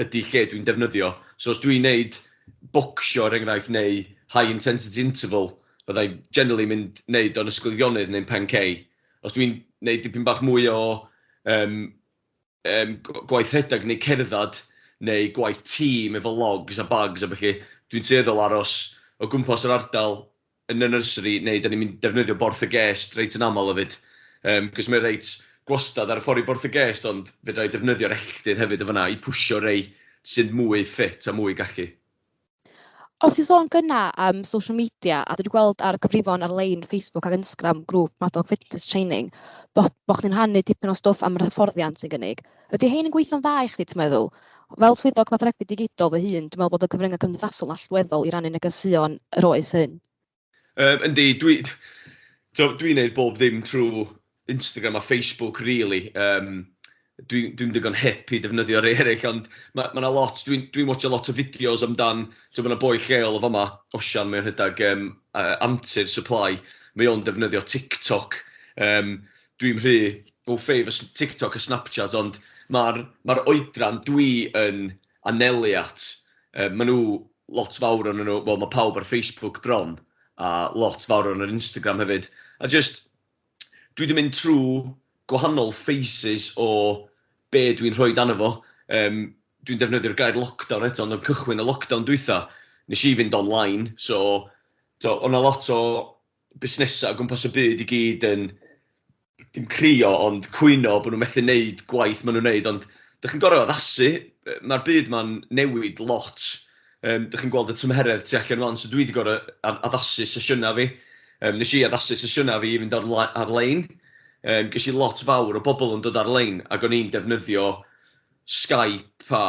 ydy lle dwi'n defnyddio. So os dwi'n neud bocsio, er enghraifft, neu high intensity interval, byddai generally mynd neud o'n Ysgol Eifionydd neu'n Pen Cei. Os dwi'n neud dipyn bach mwy o gwaith rhedeg neu cerdded neu gwaith tîm efo logs a bags a felly, dwi'n tueddol aros o gwmpas yr ardal yn y nursery neu da ni'n mynd defnyddio Borth y Gest reit yn aml hefyd. Cos mae reit gwastad ar y ffordd i Borth y Gest, ond fedra i defnyddio'r elltydd hefyd o fanna i pwsio rei sydd mwy ffit a mwy gallu. Os ti'n sôn gynna am social media, a dwi wedi gweld ar cyfrifon ar-lein Facebook ac Instagram grŵp Madog Fitness Training, bo chdi'n rhannu dipyn o stwff am yr hyfforddiant sy'n gynnig. Ydy hein yn gweithio'n dda i chdi, ti'n meddwl? Fel swyddog cyfathrebu digidol fy hun, dwi'n meddwl bod y cyfryngau cymdeithasol yn allweddol i rannu negeseuon yr oes hyn. Yndi, so, dwi'n neud bob ddim trwy Instagram a Facebook, really. Dwi'n digon hip i defnyddio rei eraill, ond mae ma 'na lot, dwi'n watcho lot o fideos amdan, so mae 'na boi lleol o fama, Osian, mae'n rhedeg Antur Supply, mae o'n defnyddio TikTok. Dwi'n rhy au fait efo TikTok a Snapchat, ond mae'r ma oedran dwi yn anelu at, maen nhw lot fawr o'n nhw, wel, mae pawb ar Facebook bron, a lot fawr o'n Instagram hefyd. A just, dwi wedi mynd trwy gwahanol phases o be dwi'n rhoi dan fo. Dwi'n defnyddio'r gair lockdown eto, ond yn cychwyn y lockdown dwytha, nes i fynd online, so o'na lot o busnesau o gwmpas y byd i gyd yn dim crio, ond cwyno bod nhw'n methu wneud gwaith maen nhw'n wneud, ond dych chi'n gorfod addasu, mae'r byd ma'n newid lot. Dych chi'n gweld y tymheredd tu allan rwan, so dwi wedi gorfod addasu sesiynau fi. Nes i addasu sesiynau fi i fynd ar-lein. Ges i lot fawr o bobl yn dod ar-lein ac o'n i'n defnyddio Skype a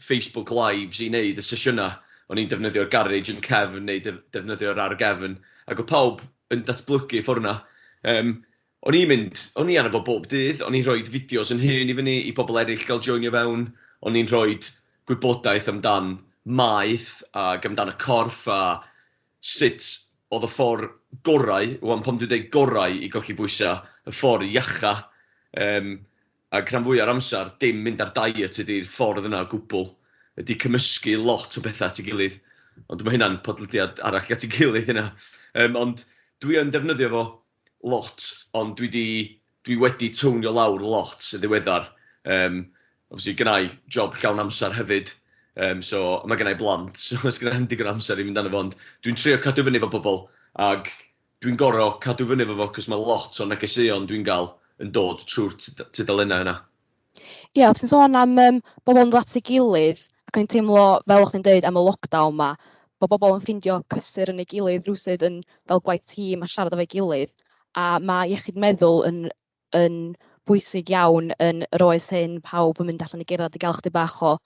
Facebook Lives i wneud y sesiynau. O'n i'n defnyddio'r garej yn cefn neu defnyddio'r ar gefn, ac oedd pawb yn datblygu ffordd yna. O'n i'n mynd, o'n i arno fo bob dydd, o'n i'n rhoi fideos yn hun i fyny i bobl eraill gael joinio fewn, o'n i'n rhoi gwybodaeth amdan maeth ac amdan y corff a sut oedd y ffordd gorau, wan pan dwi'n dweud gorau i golli bwysau, y ffordd iacha, ac rhan fwyaf o'r amser, dim mynd ar diet ydy'r ffordd yna o gwbl, ydy cymysgu lot o bethau at ei gilydd. Ond mae hynna'n podlediad arall at ei gilydd hynna. Ond dwi yn defnyddio fo lot, ond dwi wedi tonio lawr lot yn ddiweddar. Obviously, gynna i job llawn amser hefyd, so mae gynna i blant, so os gynna i'm digon amser i fynd arno fo, ond dwi'n trio cadw fyny efo bobl, ac dwi'n gorfod cadw fyny efo fo, cos mae lot o negeseuon dwi'n gael yn dod trwy'r tudalennau yna. Ie, yeah, ti'n sôn am bobl yn dod at ei gilydd, ac o'n i'n teimlo, fel o'ch chi'n dweud am y lockdown ma, bod bobl yn ffeindio cysur yn ei gilydd rywsut yn fel gwaith tîm a siarad efo'i gilydd, a mae iechyd meddwl yn bwysig iawn yn yr oes hyn, pawb yn mynd allan i gerdded i gael chydig bach o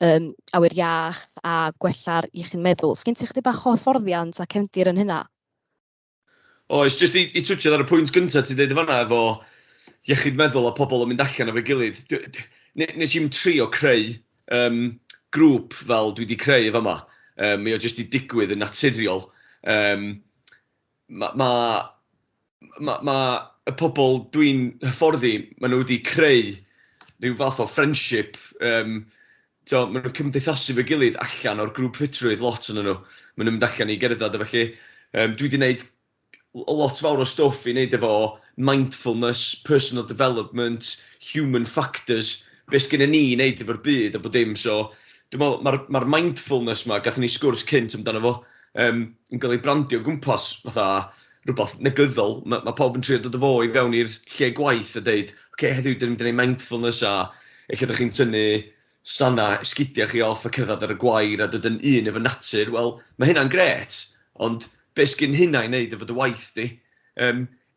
awyr iach a gwella'r iechyd meddwl. Sgyn ti chydig bach o hyfforddiant a cefndir yn hynna? Oes, jyst i twtio ar y pwynt gyntaf ti'n dweud fan'na efo iechyd meddwl a pobl yn mynd allan efo'i gilydd. Nes i'm trio creu grŵp fel dwi wedi creu efo yma. Mae o jyst i digwydd yn naturiol. Mae ma, ma, ma y pobl dwi'n hyfforddi, maen nhw wedi creu rhyw fath o friendship. Maen nhw'n cymdeithasu efo'i gilydd allan o'r grŵp ffitrwydd, lot ohonyn nhw. Maen nhw'n mynd allan i gerdded a felly. Dwi wedi gwneud lot fawr o stwff i wneud efo mindfulness, personal development, human factors, beth sgynnon ni i wneud efo'r byd a bod dim. So, dwi'n meddwl, mae'r mindfulness ma, gathon ni sgwrs cynt amdano fo, yn cael ei brandio o gwmpas fatha rhywbeth negyddol. Mae pawb yn trio dod â fo i fewn i'r lle gwaith a deud, "Oce, okay, heddiw dyn ni'n mynd i wneud mindfulness," a ella ydych chi'n tynnu sana sgidiau chi off a cerdded ar y gwair a dod yn un efo natur. Wel, mae hynna'n gret, ond be sgyn hynna i wneud efo dy waith di?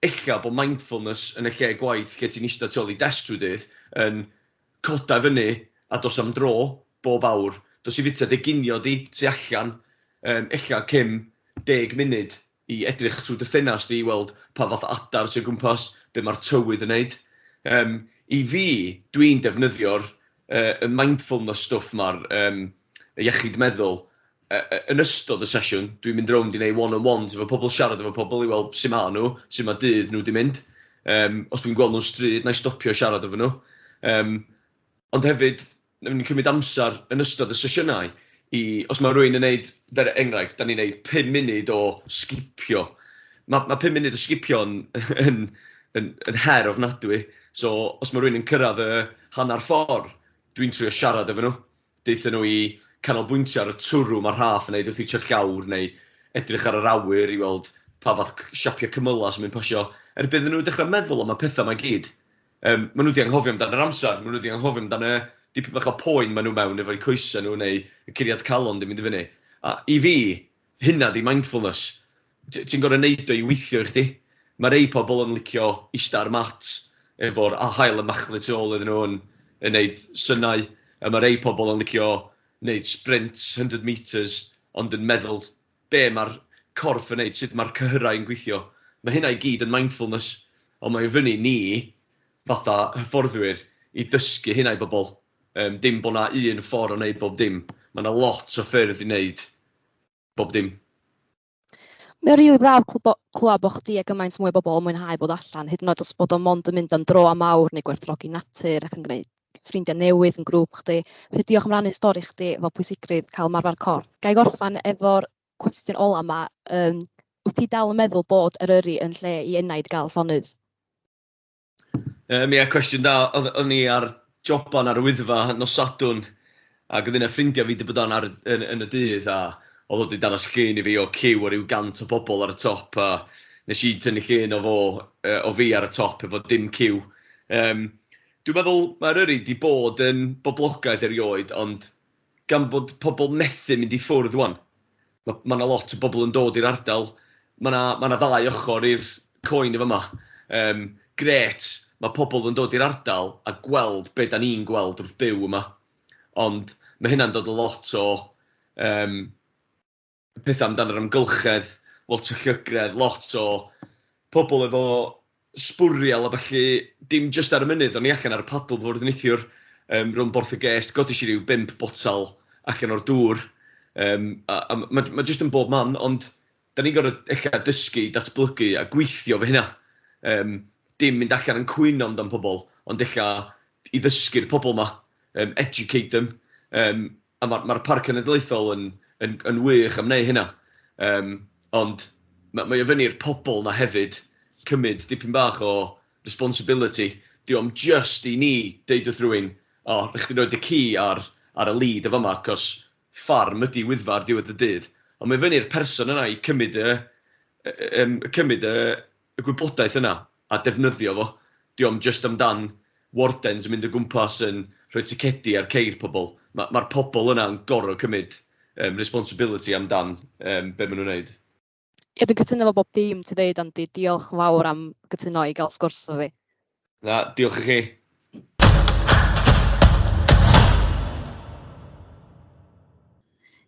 Ella bod mindfulness yn y lle gwaith lle ti'n eistedd tu ôl i desg trwy dydd yn coda fyny a dos am dro bob awr. Dos i fita dy ginio di tu allan, ella cym 10 munud i edrych trwy dy ffenast di i weld pa fath adar sy'n gwmpas, be mae'r tywydd yn neud. I fi, dwi'n defnyddio'r y mindfulness stwff ma'r y iechyd meddwl yn ystod y sesiwn. Dwi'n mynd rownd i wneud one-on-ones efo pobl, siarad efo pobl i weld sut ma nhw, sut mae dydd nhw wedi mynd. Os dwi'n gweld nhw'n stryd, na i stopio siarad efo nhw. Ond hefyd, ni'n cymryd amser yn ystod y sesiynau i, os mae rhywun yn neud, fer enghraifft, da ni'n neud 5 munud o sgipio. Mae 5 munud o sgipio yn her ofnadwy. So, os mae rhywun yn cyrraedd y hanner ffordd, dwi'n trio siarad efo nhw. Deutha nhw i canolbwyntio ar y twrw mae'r rhaff yn neud wrth i llawr neu edrych ar yr awyr i weld pa fath siapio cymylau sy'n mynd pasio. Erbyn iddyn nhw dechrau meddwl am y pethau mae gyd, maen nhw wedi anghofio amdan yr amser, maen nhw wedi anghofio amdan y dipyn bach o poen maen nhw mewn efo'u coesau nhw neu y curiad calon di mynd i fyny. A i fi, hynna di mindfulness. Ti'n gorfod neud o i weithio i chdi. Mae rei pobl yn licio ista ar mat efo'r haul yn machlud tu ôl iddyn nhw yn neud synau. A mae rei pobl yn licio neud sprints 100 metres, ond yn meddwl be mae'r corff yn neud, sut mae'r cyhyrau yn gweithio. Mae hynna i gyd yn mindfulness, ond mae o fyny ni, fatha hyfforddwyr, i dysgu hynna i bobl. Dim bod na un ffordd o wneud bob dim. Mae yna lot o ffyrdd i wneud bob dim. Mae'n rili braf clywed bod chdi a gymaint mwy o bobl yn mwynhau bod allan, hyd yn oed os bod o mond yn mynd am dro am awr neu gwerthfawrogi natur ac yn gwneud ffrindiau newydd yn grŵp chdi. Felly diolch am rannu stori chdi efo pwysigrwydd cael ymarfer corff. Ga i gorffan efo'r cwestiwn ola yma. Wyt ti dal yn meddwl bod Eryri yn lle i enaid gael llonydd? Ie, cwestiwn da. O'n i ar joban ar y Wyddfa nos Sadwrn, ac oedd un o ffrindiau fi wedi bod yn y dydd, a oedd o wedi dangos llun i fi o ciw o ryw 100 o bobl ar y top, a nes i tynnu llun o fo, o fi ar y top efo dim ciw. Dwi'n meddwl mae Eryri wedi bod yn boblogaidd erioed, ond gan bod pobl methu mynd i ffwrdd wan, mae 'na lot o bobl yn dod i'r ardal. Mae 'na ddau ochr i'r coin efo yma. Grêt, mae pobl yn dod i'r ardal a gweld be da ni'n gweld wrth byw yma. Ond mae hynna'n dod o lot o pethau amdan yr amgylchedd, lot o llygredd, lot o pobl efo sbwriel a ballu, dim jyst ar y mynydd, o'n i allan ar y paddleboard neithiwr rhwng Borth y Gest, godis i ryw 5 botal allan o'r dŵr, a ma jyst yn bob man, ond da ni'n gorfod ella dysgu, datblygu a gweithio fo hynna. Dim mynd allan yn cwyno amdan pobl, ond ella i ddysgu'r pobl 'ma, educate them. A mae'r ma Parc Cenedlaethol yn wych am wneud hynna. Ond mae o fyny i'r pobl 'na hefyd cymryd dipyn bach o responsibility. Di o'm just i ni deud wrth rhywun, "O, rhaid chdi roid y ci ar y lead o fama, cos ffarm ydi Wyddfa ar diwedd y dydd." Ond mae fyny i'r person yna i cymryd y gwybodaeth yna a defnyddio fo. Di o'm just amdan wardens yn mynd o gwmpas yn rhoi ticedi ar ceir pobl. Mae'r ma pobl yna yn gorfod cymryd responsibility amdan be maen nhw'n neud. Ie, dwi'n cytuno efo bob dim ti ddeud, Andy. Diolch yn fawr am gytuno i gael sgwrs efo fi. Na, diolch i chi.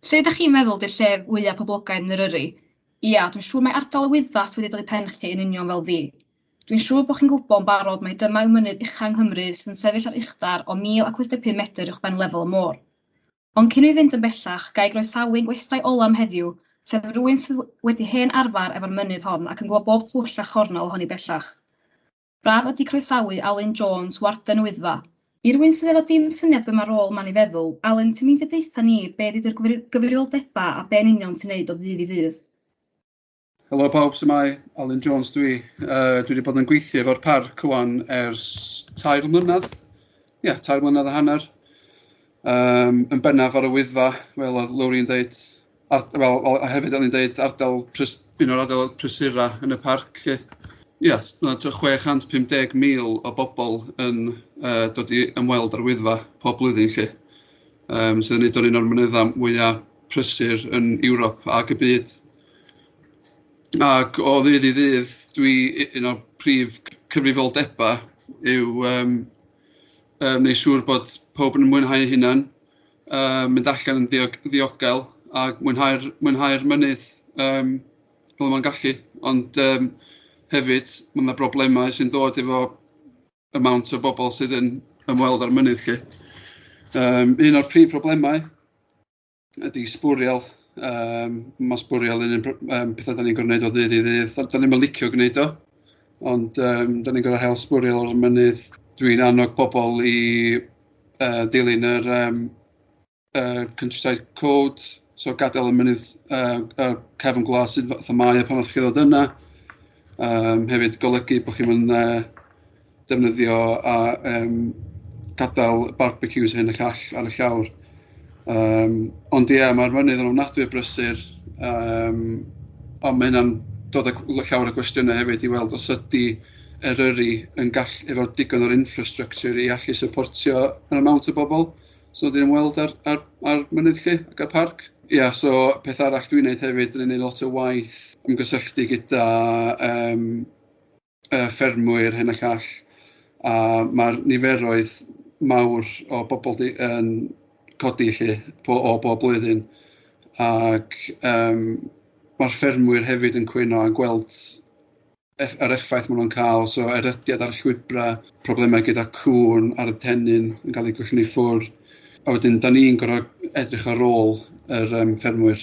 Lle ydych chi'n meddwl 'di'r lle fwyaf poblogaidd yn Eryri? Ia, dwi'n siŵr mai ardal y Wyddfa sydd wedi dod i pen chi yn union fel fi. Dwi'n siŵr bod chi'n gwybod yn barod mai dyma yw mynydd ucha yng Nghymru sydd yn sefyll ar uchder o 1085 medr uwchben lefel y môr. Ond cyn i fi fynd yn bellach, ga i groesawu ein gwestai ola am heddiw, sef rhywun sydd wedi hen arfer efo'r mynydd hon ac yn gwybod bob twll a chornel ohoni bellach. Braf ydy croesawu Alun Jones, Warden y Wyddfa. I rywun sydd efo dim syniad be mae'r rôl yma'n ei feddwl, Alun, ti'n meindio deutha ni be 'di dy gyfrifoldebau a be'n union ti'n neud o ddydd i ddydd? Helo pawb, su'mai, Alun Jones dwi. Dwi wedi bod yn gweithio efo'r parc rwan ers 3 mlynedd. Ie, yeah, 3 mlynedd a hanner. Yn bennaf ar y Wyddfa, fel oedd Lowri'n dweud, wel, a hefyd oedd hi'n dweud ardal, un o'r ardal prysura yn y parc. Ie, yeah, mae 650,000 o bobl yn dod i ymweld ar Wyddfa pob blwyddyn. Lle. Sydd yn neud o'n un o'r mynyddau mwyaf prysur yn Ewrop ac y byd. Ac o ddydd i ddydd, dwi un o'r prif cyfrifoldebau yw neud siŵr bod pob yn mwynhau eu hunan, mynd allan yn ddiogel a mwynhau'r mynydd fel mae'n gallu. Ond hefyd, mae yna broblemau sy'n dod efo amount o bobl sydd yn ymweld â'r mynydd 'lly. Un o'r prif problemau ydy sbwriel. Mae sbwriel yn un pethau da ni'n gorfod gwneud o ddydd i ddydd. Da ni'n licio gwneud o, ond da ni'n gorfod hel sbwriel o'r mynydd. Dwi'n annog pobl i dilyn yr Countryside Code, so gadael y mynydd cefn gwlad sydd fatha mae o pan wnaethoch chi ddod yna. Hefyd golygu bod chi'n mynd defnyddio a gadael barbecues hyn y llall ar y llawr. Ond ie, yeah, mae'r mynydd yn ofnadwy o brysur. Ond mae hynna'n dod â llawer o gwestiynau hefyd i weld os ydy Eryri yn gall, efo digon o'r infrastructure i allu supportio yr amount o bobl sydd wedi ymweld ar mynydd lle ac ar parc. Ia, yeah, so peth arall dwi'n neud hefyd, dwi'n neud lot o waith ymgysylltu gyda ffermwyr hyn a llall, a mae'r niferoedd mawr o bobl yn codi lle o bob blwyddyn, ac mae'r ffermwyr hefyd yn cwyno a gweld yr effaith maen nhw'n cael, so erydiad ar y llwybrau, problemau gyda cŵn ar y tennyn yn cael ei gollwng i ffwrdd. A wedyn, da ni'n gorfod edrych ar ôl yr ffermwyr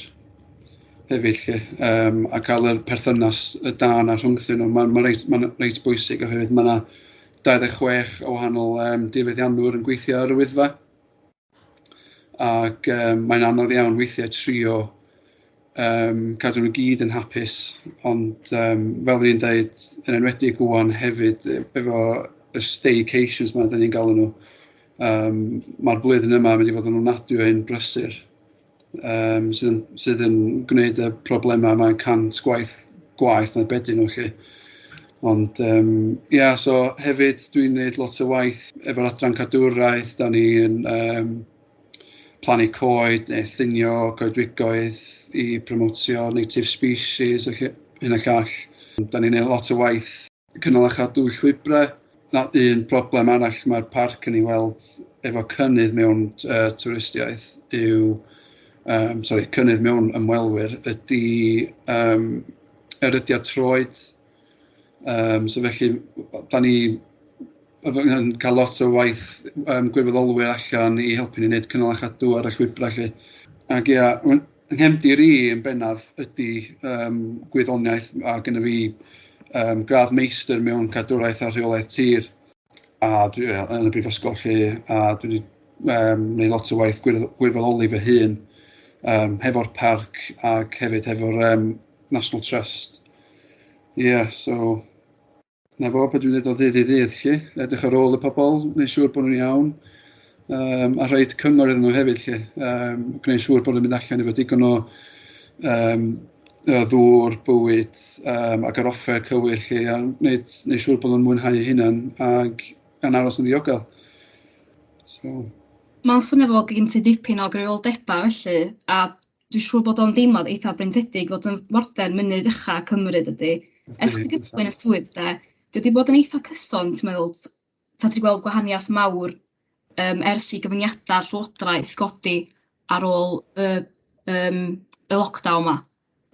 hefyd lle, a cael y perthynas y da 'na rhwngthyn nhw. Mae'n ma reit bwysig oherwydd mae yna 26 o wahanol dirfeddianwyr yn gweithio ar y Wyddfa. Ac mae'n anodd iawn weithiau trio cadw nhw gyd yn hapus, ond fel ni'n dweud, yn enwedig rwan hefyd, efo y staycations yma, da ni'n galw nhw, mae'r blwyddyn yma yn mynd i fod yn ofnadwy o un brysur, sydd yn gwneud y problemau yma 100 gwaith gwaeth na be dyn nhw lle. Ond ia, yeah, so hefyd dwi'n gwneud lot o waith efo'r adran cadwraeth, da ni'n plannu coed neu thinio coedwigoedd i promotio native species a hyn a llall. Da ni'n gwneud lot o waith Cynnal a chadw llwybrau. Na, un broblem arall mae'r parc yn ei weld efo cynnydd mewn twristiaeth yw, sorry, cynnydd mewn ymwelwyr ydy erydiad troed. So felly, da ni yn cael lot o waith gwirfoddolwyr allan i helpu ni wneud cynnal a chadw ar y llwybrau 'lly. Ac ia, yng nghefndir i yn bennaf ydy gwyddoniaeth, a gynna fi gradd meistr mewn cadwraeth a rheolaeth tir a dwi yn y brifysgol 'lly, a dwi wedi gwneud lot o waith gwirfoddoli fy hun hefo'r parc ac hefyd hefo'r National Trust. Ie, yeah, so 'na fo beth dwi'n gwneud o ddydd i ddydd 'lly. Edrych ar ôl y pobl, gwneud siŵr bod nhw'n iawn, a rhoi cyngor iddyn nhw hefyd 'lly. Gwneud siŵr bod nhw'n mynd allan efo digon o ddŵr, bwyd ac yr offer cywir 'lly, a gwneud siŵr bod nhw'n mwynhau eu hunain ac yn aros yn ddiogel. So. Mae'n swnio fel gen ti dipyn o gyfrifoldebau felly, a dwi'n siŵr bod o'n deimlad eitha breintiedig fod yn warden mynydd ucha Cymru, dydy? Ers chdi gychwyn y swydd de, dwi wedi bod yn eitha cyson, ti'n meddwl, ta ti gweld gwahaniaeth mawr ers i gyfyngiadau Llywodraeth godi ar ôl y lockdown 'ma?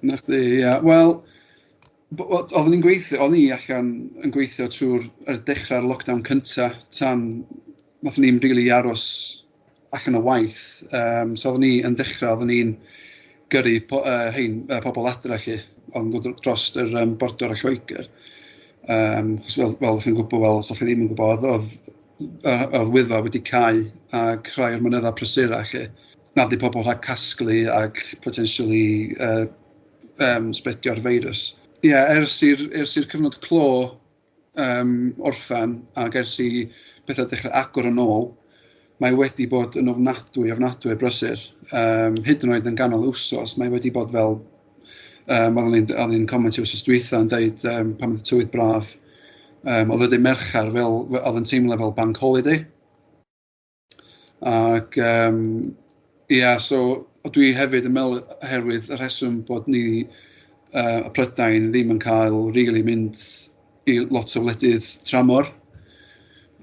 Na chdi, ia. Wel, oeddwn i'n gweithio, o'n i allan yn gweithio trwy'r ar dechrau'r lockdown cynta, tan nathon ni'm rili aros allan o waith. So oeddwn i yn dechrau, oeddwn i'n gyrru hein, pobl adra 'lly, oedd yn dod dros yr border o Lloegr. Chos fel chi'n gwybod, wel, os ydych chi ddim yn gwybod, oedd Wyddfa wedi cau ac rhai o'r mynyddau prysura 'lly. Naddu pobl rhag casglu ac potentially sbredio'r feirws. Ie, yeah, ers i'r cyfnod clo orffan ac ers i pethau dechrau agor yn ôl, mae wedi bod yn ofnadwy, ofnadwy o brysur. Hyd yn oed yn ganol wsos, mae wedi bod fel, oeddwn i'n comentio wsos dwytha yn dweud pan oedd y tywydd braf, oedd y dydd Mercher fel, oedd yn teimlo fel bank holiday. Ac ia, so dwi hefyd yn meddwl oherwydd y rheswm bod ni, y Prydain ddim yn cael really mynd i lot o wledydd tramor.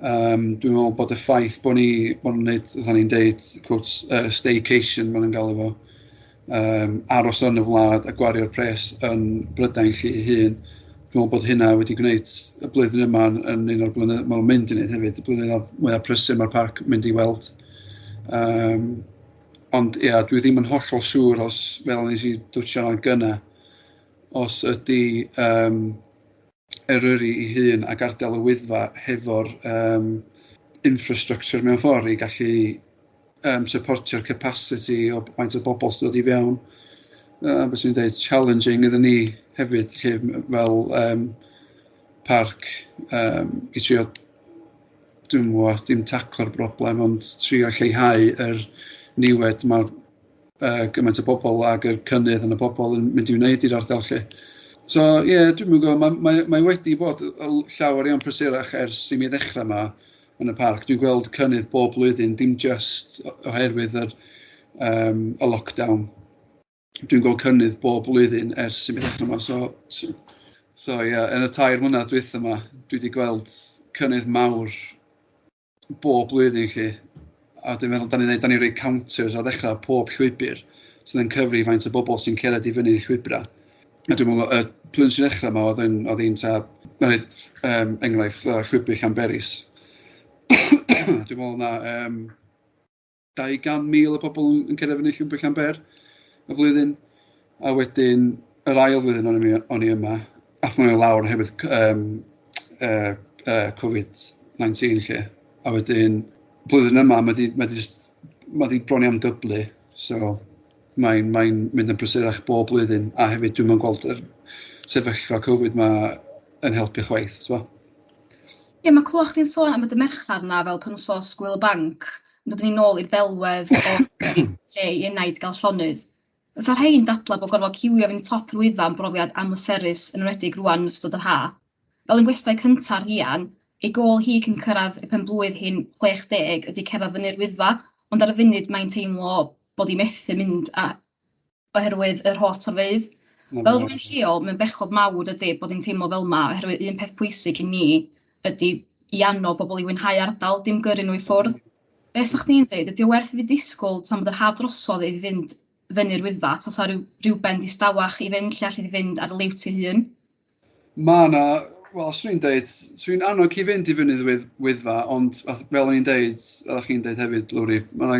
Dwi'n meddwl bod y ffaith bod ni, bod nhw'n gwneud, oedden ni'n deud, quote, staycation, maen nhw'n galw fo, aros yn y wlad a gwario'r pres yn Brydain 'lly ei hun. Dwi'n meddwl bod hynna wedi gwneud y blwyddyn yma yn un o'r blynyddoedd, mae'n mynd i wneud hefyd, y blynyddoedd mwyaf prysur mae'r parc mynd i weld. Ond ia, yeah, dwi ddim yn hollol siŵr os, fel nes i dwtsio ar gynna, os ydy Eryri ei hun ac ardal y Wyddfa hefo'r infrastructure mewn ffordd i gallu supportio'r capacity o faint o bobl sydd dod i fewn. Beth sy'n dweud, challenging iddyn ni hefyd lle, fel parc i trio, dwi'n gwybod, dim taclo'r broblem, ond trio lleihau yr niwed mae'r gymaint o bobl ac yr cynnydd yn y bobl yn mynd i wneud i'r ardal lle. So ie, yeah, dwi'n gwybod, mae wedi bod llawer iawn prysurach ers i mi ddechrau yma yn y parc. Dwi'n gweld cynnydd bob blwyddyn, dim just oherwydd y lockdown. Dwi'n gweld cynnydd bob blwyddyn ers i mi ddechrau yma. So ie, yeah, yn y 3 mlynedd dwytha yma, dwi wedi gweld cynnydd mawr bob blwyddyn 'lly. A dwi'n meddwl, da ni'n rhoi counters ar ddechrau pob llwybr sydd yn cyfri faint o bobl sy'n cerdded i fyny'r llwybrau. A dwi'n meddwl, y blwyddyn sy'n dechrau yma, oedd hi'n ta, mae'n rhaid enghraifft llwybr Llanberis. Dwi'n meddwl na 200,000 o bobl yn cerdded fyny llwybr Llanber y flwyddyn. A wedyn, yr ail flwyddyn o'n i yma, ath nhw i lawr oherwydd Covid-19 lle. A wedyn, blwyddyn yma, mae di bron iawn dyblu. So, mae'n mynd yn prysurach bob blwyddyn. A hefyd, dwi'n gweld yr sefyllfa Covid ma yn helpu chwaith. So. Ie, mae clywed chdi'n sôn am y dydd Mercher 'na fel penwsos Gwyl y Banc yn dod ni nôl i'r ddelwedd o lle i enaid gael llonydd. Fysa rhai'n dadla bod gorfod ciwio fyny top yr Wyddfa yn brofiad amhleserus, yn enwedig rŵan yn ystod yr ha. Fel ein gwestai cynta Rhian, ei gôl hi cyn cyrraedd ei phen-blwydd hi'n 60 ydy cerdded fyny'r Wyddfa, ond ar y funud mae'n teimlo bod hi methu mynd a oherwydd yr holl torfeydd. Fel rhywun lleol, mae'n bechod mawr dydy bod ni'n teimlo fel 'ma, oherwydd un peth pwysig i ni ydy i annog bobl i fwynhau ardal, dim gyrru nhw i ffwrdd. Be 'sa chdi'n ddeud, ydy o werth i fi disgwyl tan bod yr haf drosodd i fynd fyny'r Wyddfa, tasa rhyw, rhyw ben distawach i fynd lle alli di fynd ar y liwt ei hun? Mae 'na, wel, 'swn i'n deud, 'swn i'n annog chi fynd i fyny'r Wyddfa, ond fel o'n i'n deud, oeddech chi'n deud hefyd, Lowri, mae 'na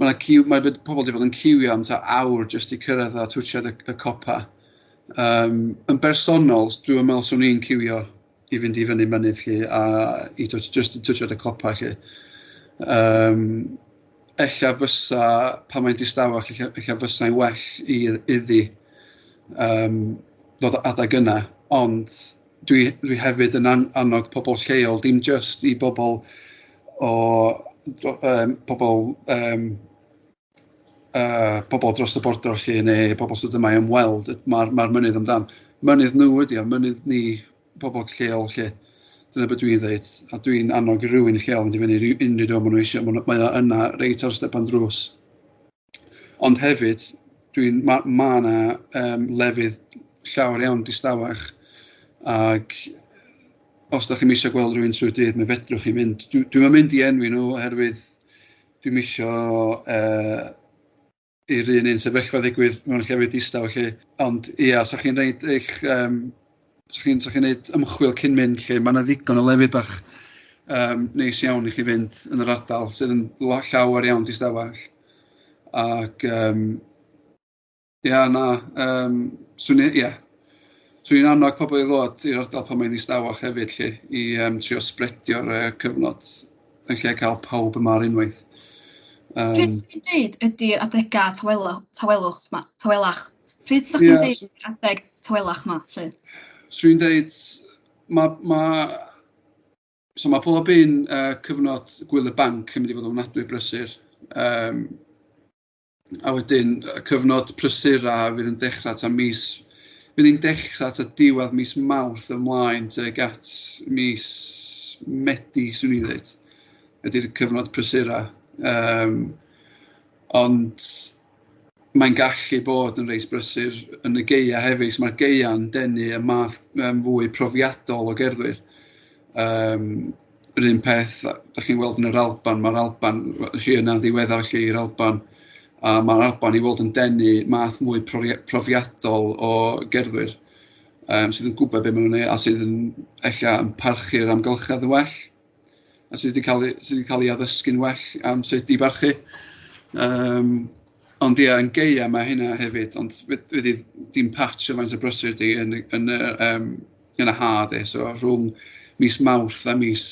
ma' 'na ciw, mae pobl wedi bod yn ciwio am tua awr jyst i cyrraedd a twtsiad y copa. Yn bersonol, dwi'n meddwl 'swn i'n ciwio i fynd i fyny mynydd 'lly, a i jyst i twtsiad y copa 'lly. Ella fysa, pan mae'n distawach, ella fysa'n well iddi ddod adeg yna, ond dwi hefyd yn annog pobl lleol, dim jyst i bobl o pobl pobl dros y border 'lly, neu pobl sydd yma i ymweld, mae'r mynydd amdan. Mynydd nhw ydi o, mynydd ni, pobl lleol 'lly. Dyna beth dwi'n dweud, a dwi'n annog rhywun lleol mynd i fyny unrhyw dro maen nhw eisiau, mae o yna reit ar stepan drws. Ond hefyd, ma' 'na lefydd llawer iawn distawach, ac os da chi'm eisiau gweld rhywun trwy'r dydd, mi fedrwch chi mynd. Dwi'm yn mynd i enwi nhw oherwydd dwi'm isio i'r un sefyllfa ddigwydd mewn llefydd distaw 'lly. Ond ia, os 'sa chi'n rhoid eich 'sa chi'n neud ymchwil cyn mynd 'lly, ma' 'na ddigon o lefydd bach neis iawn i chi fynd yn yr ardal sydd yn llawer iawn distawach. Ac ia, na, 'swn i, ia, 'swn i'n annog pobl i ddod i'r ardal pan mae'n distawach hefyd 'lly, i trio sbredio'r cyfnod yn lle cael pawb yma ar unwaith. Pryd 'sa chdi'n deud ydy'r adegau tawelwch 'ma, tawelach? Pryd 'sa chdi'n deud ydy'r adeg tawelach 'ma 'lly? 'Swn i'n deud, so ma' pob un cyfnod gwyl y banc yn mynd i fod yn ofnadwy o brysur. A wedyn y cyfnod prysura fydd yn dechrau tua mis, fydd hi'n dechrau tua diwedd mis Mawrth ymlaen tuag at mis Medi, 'swn i'n dweud, ydy'r cyfnod prysura. Ond mae'n gallu bod yn reit brysur yn y gaea hefyd. So mae'r gaea'n denu y math fwy profiadol o gerddwyr. Yr un peth da chi'n weld yn yr Alban, mae'r Alban, es i yna'n ddiweddar 'lly i'r Alban, a mae'r Alban i weld yn denu math mwy profiadol o gerddwyr sydd yn gwybod beth maen nhw'n neud a sydd yn ella yn parchu'r amgylchedd yn well, a sydd wedi cael sydd wedi cael ei addysgu'n well am sut i barchu. Ond ia, yn gaea mae hynna hefyd, ond wedi dim patch o faint o brysur di yn y ha de, so rhwng mis Mawrth a mis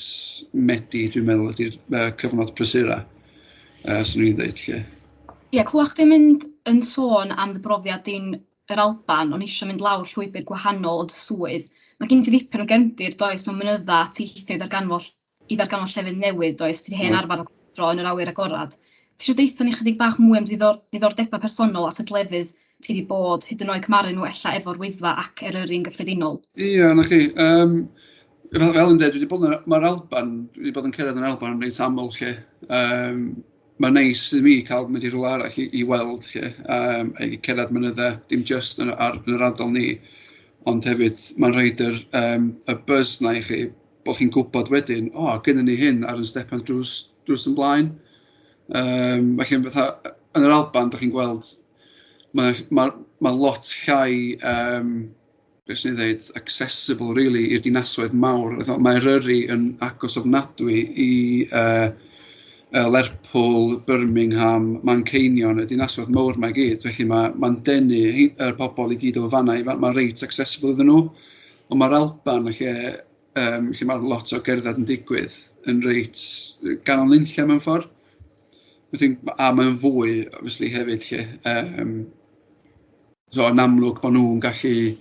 Medi dwi'n meddwl ydy'r cyfnod prysura, 'swn i'n dweud 'lly. Ie, clywed chdi'n mynd yn sôn am dy brofiad di'n yr Alban, o'n i eisiau mynd lawr llwybr gwahanol o dy swydd. Mae gen ti ddipyn o gefndir, does, mewn mynydda, teithio i ddarganfod llefydd newydd, does? Ti 'di hen arfer o dro yn yr awyr agorad. Ti eisiau deutha ni chydig bach mwy am diddordebau personol a sut lefydd ti 'di bod, hyd yn oed cymharu nhw ella efo'r Wyddfa ac Eryri yn gyffredinol? Ia, 'na chi. Fel yn dweud, dwi wedi bod yn, mae'r Alban, dwi wedi bod yn cerdded yn yr Alban yn reit aml 'lly. Mae'n neis i mi cael mynd i rhywle arall i weld 'lly, i cerdded mynyddau, dim jyst yn yr ardal ni, ond hefyd mae'n rhoid y buzz 'na i chi, bod chi'n gwybod wedyn, o, gynnon ni hyn ar yn stepan drws yn blaen. Felly fatha, yn yr Alban, dach chi'n gweld, ma' lot llai, beth 'swn i'n dweud, accessible really i'r dinasoedd mawr. Fatha, mae Eryri yn agos ofnadwy i Lerpwl, Birmingham, Manceinion, y dinasoedd mawr 'ma i gyd. Felly mae'n denu yr pobl i gyd o fan'na, mae'n reit accessible iddyn nhw. Ond mae'r Alban, lle mae lot o gerdded yn digwydd, yn reit ganol nunlle mewn ffordd. Wedyn, a mae'n fwy, obviously, hefyd 'lly. So yn amlwg bod nhw'n gallu,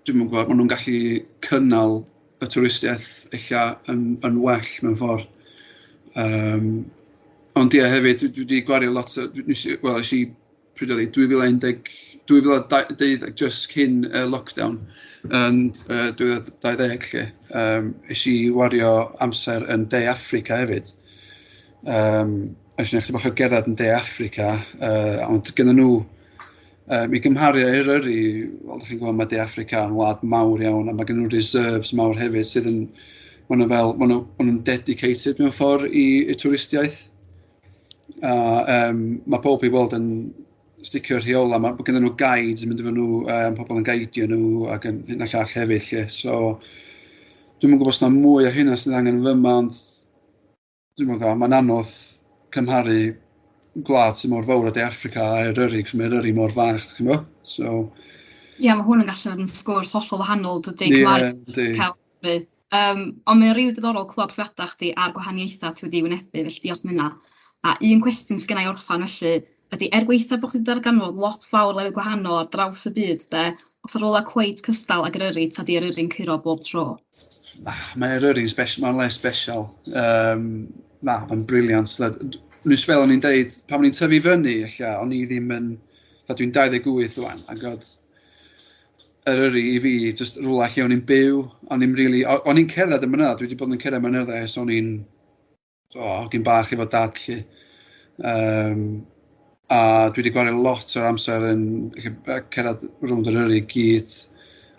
dwi'm yn gwybod, maen nhw'n gallu cynnal y twristiaeth ella yn well mewn ffordd. Ond ie, hefyd, dwi wedi gwario lot o, nes i, wel, es i, pryd oedd hi, 2010, 2012, just cyn y lockdown, yn 2020 'lly, es i wario amser yn De Affrica hefyd. Es i chydig bach o gerdded yn De Affrica, ond gynnon nhw I gymharu â Eryri, wel, chi'n gwybod, mae De Affrica yn wlad mawr iawn, a mae gen nhw reserves mawr hefyd sydd yn, maen nhw fel, maen nhw, maen nhw'n dedicated mewn ffordd i twristiaeth. A mae pob i weld yn sticio'r rheola, mae gen nhw guides yn mynd efo nhw, pobl yn gaidio nhw ac yn hyn a llall hefyd. Lle. So, dwi'm yn gwybod os yna mwy o hynna sydd angen fyma, ond dwi'm yn gwybod, mae'n anodd cymharu gwlad sy'n mor fawr o De Affrica a Eryri, cos mae Eryri mor fach, chi'n gwybod? So, Ie, yeah, mae hwn yn gallu fod yn sgwrs hollol wahanol, dydy, cymharu. Ond mae'n rili diddorol clywed profiadau chdi a'r gwahaniaethau ti wedi wynebu, felly diolch am hynna. A un cwestiwn sydd gen i orffan felly ydy, er gwaetha bod chdi 'di darganfod lot fawr lefydd gwahanol ar draws y byd de, oes 'na rywle cweit cystal ag Eryri, ta 'di Eryri'n curo bob tro? Na, mae Eryri'n special, mae'n le special. Na, mae'n brilliant. Nes fel o'n i'n deud, pan o'n i'n tyfu fyny, ella, o'n i ddim yn... Dwi'n 28 rwan, ac oedd Eryri i fi, just rhywle lle o'n i'n byw, o'n i'n really, o'n i'n cerdded y mynydd, dwi wedi bod yn cerdded mynyddau ers o'n i'n, hogyn bach efo dad lle. A dwi wedi gwario lot o'r amser yn cerdded rownd Eryri i gyd.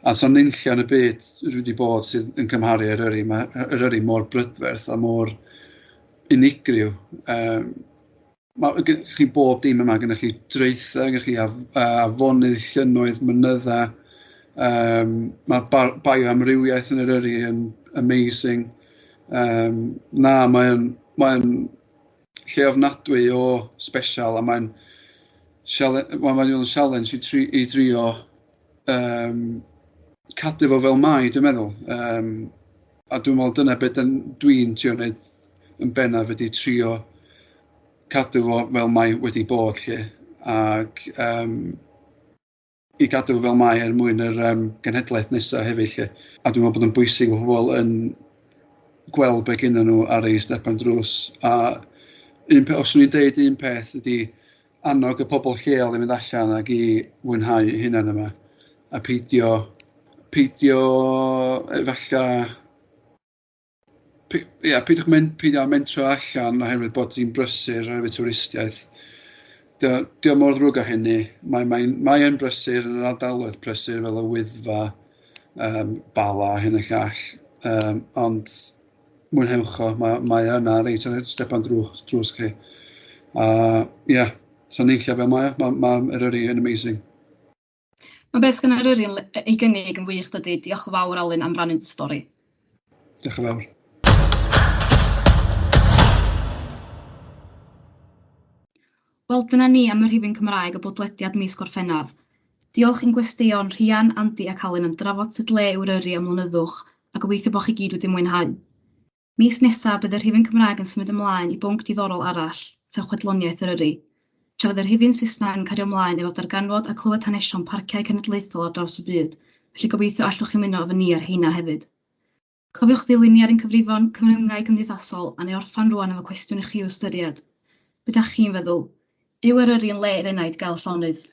A so nunlla yn y byd dwi wedi bod sydd yn cymharu Eryri. Mae Eryri mor brydferth a mor unigryw. Mae gennych chi bob dim yma, gennych chi draethau, gennych chi afonydd, llynnoedd, mynyddau. Mae bioamrywiaeth yn Eryri yn amazing. Na, mae'n mae lle ofnadwy o special a mae'n mae challenge i drio cadw fo fel mai, dwi'n meddwl. A dwi'n meddwl dyna beth dwi'n trio wneud yn bennaf ydy trio cadw fo fel mai wedi bod lle. Ac i gadw fel mai er mwyn yr genhedlaeth nesaf hefyd lle. A dwi'n meddwl bod yn bwysig bod pobl yn gweld be gynnon nhw ar eu stepan drws. A un peth, os o'n i'n deud un peth ydy annog y pobl lleol i fynd allan ac i fwynhau eu hunain yma. A peidio efallai, ia, peidiwch peidio â mentro allan oherwydd bod ti'n brysur oherwydd twristiaeth. Dio mor ddrwg â hynny. Mae brysur yn yr ardaloedd prysur fel y Wyddfa, Bala, hyn a llall. Ond mwynhewch o, mae yna reit ar stepan drws chi. A ie, so nunlla fel mae o, mae Eryri yn amazing. Mae beth sgan Eryri ei gynnig yn wych dydy. Diolch yn fawr Alun am rannu dy stori. Diolch yn fawr. Wel, dyna ni am y rhifyn Cymraeg o bodlediad mis Gorffennaf. Diolch i'n gwesteion Rhian, Andy ac Alun am drafod sut le yw Eryri am lonyddwch, a gobeithio bod chi gyd wedi mwynhau. Mis nesaf bydd y rhifyn Cymraeg yn symud ymlaen i bwnc diddorol arall, sef chwedloniaeth Eryri. Tra fydd y rhifyn Saesneg yn cario ymlaen efo darganfod a clywed hanesion parciau cenedlaethol ar draws y byd, felly gobeithio allwch chi ymuno efo ni ar heina hefyd. Cofiwch ddilyn ni ar ein cyfrifon cyfryngau cymdeithasol a neu orffan rwan efo cwestiwn i chi i'w ystyried. Be dach chi'n feddwl? Yw Eryri yn le i'r enaid gael llonydd?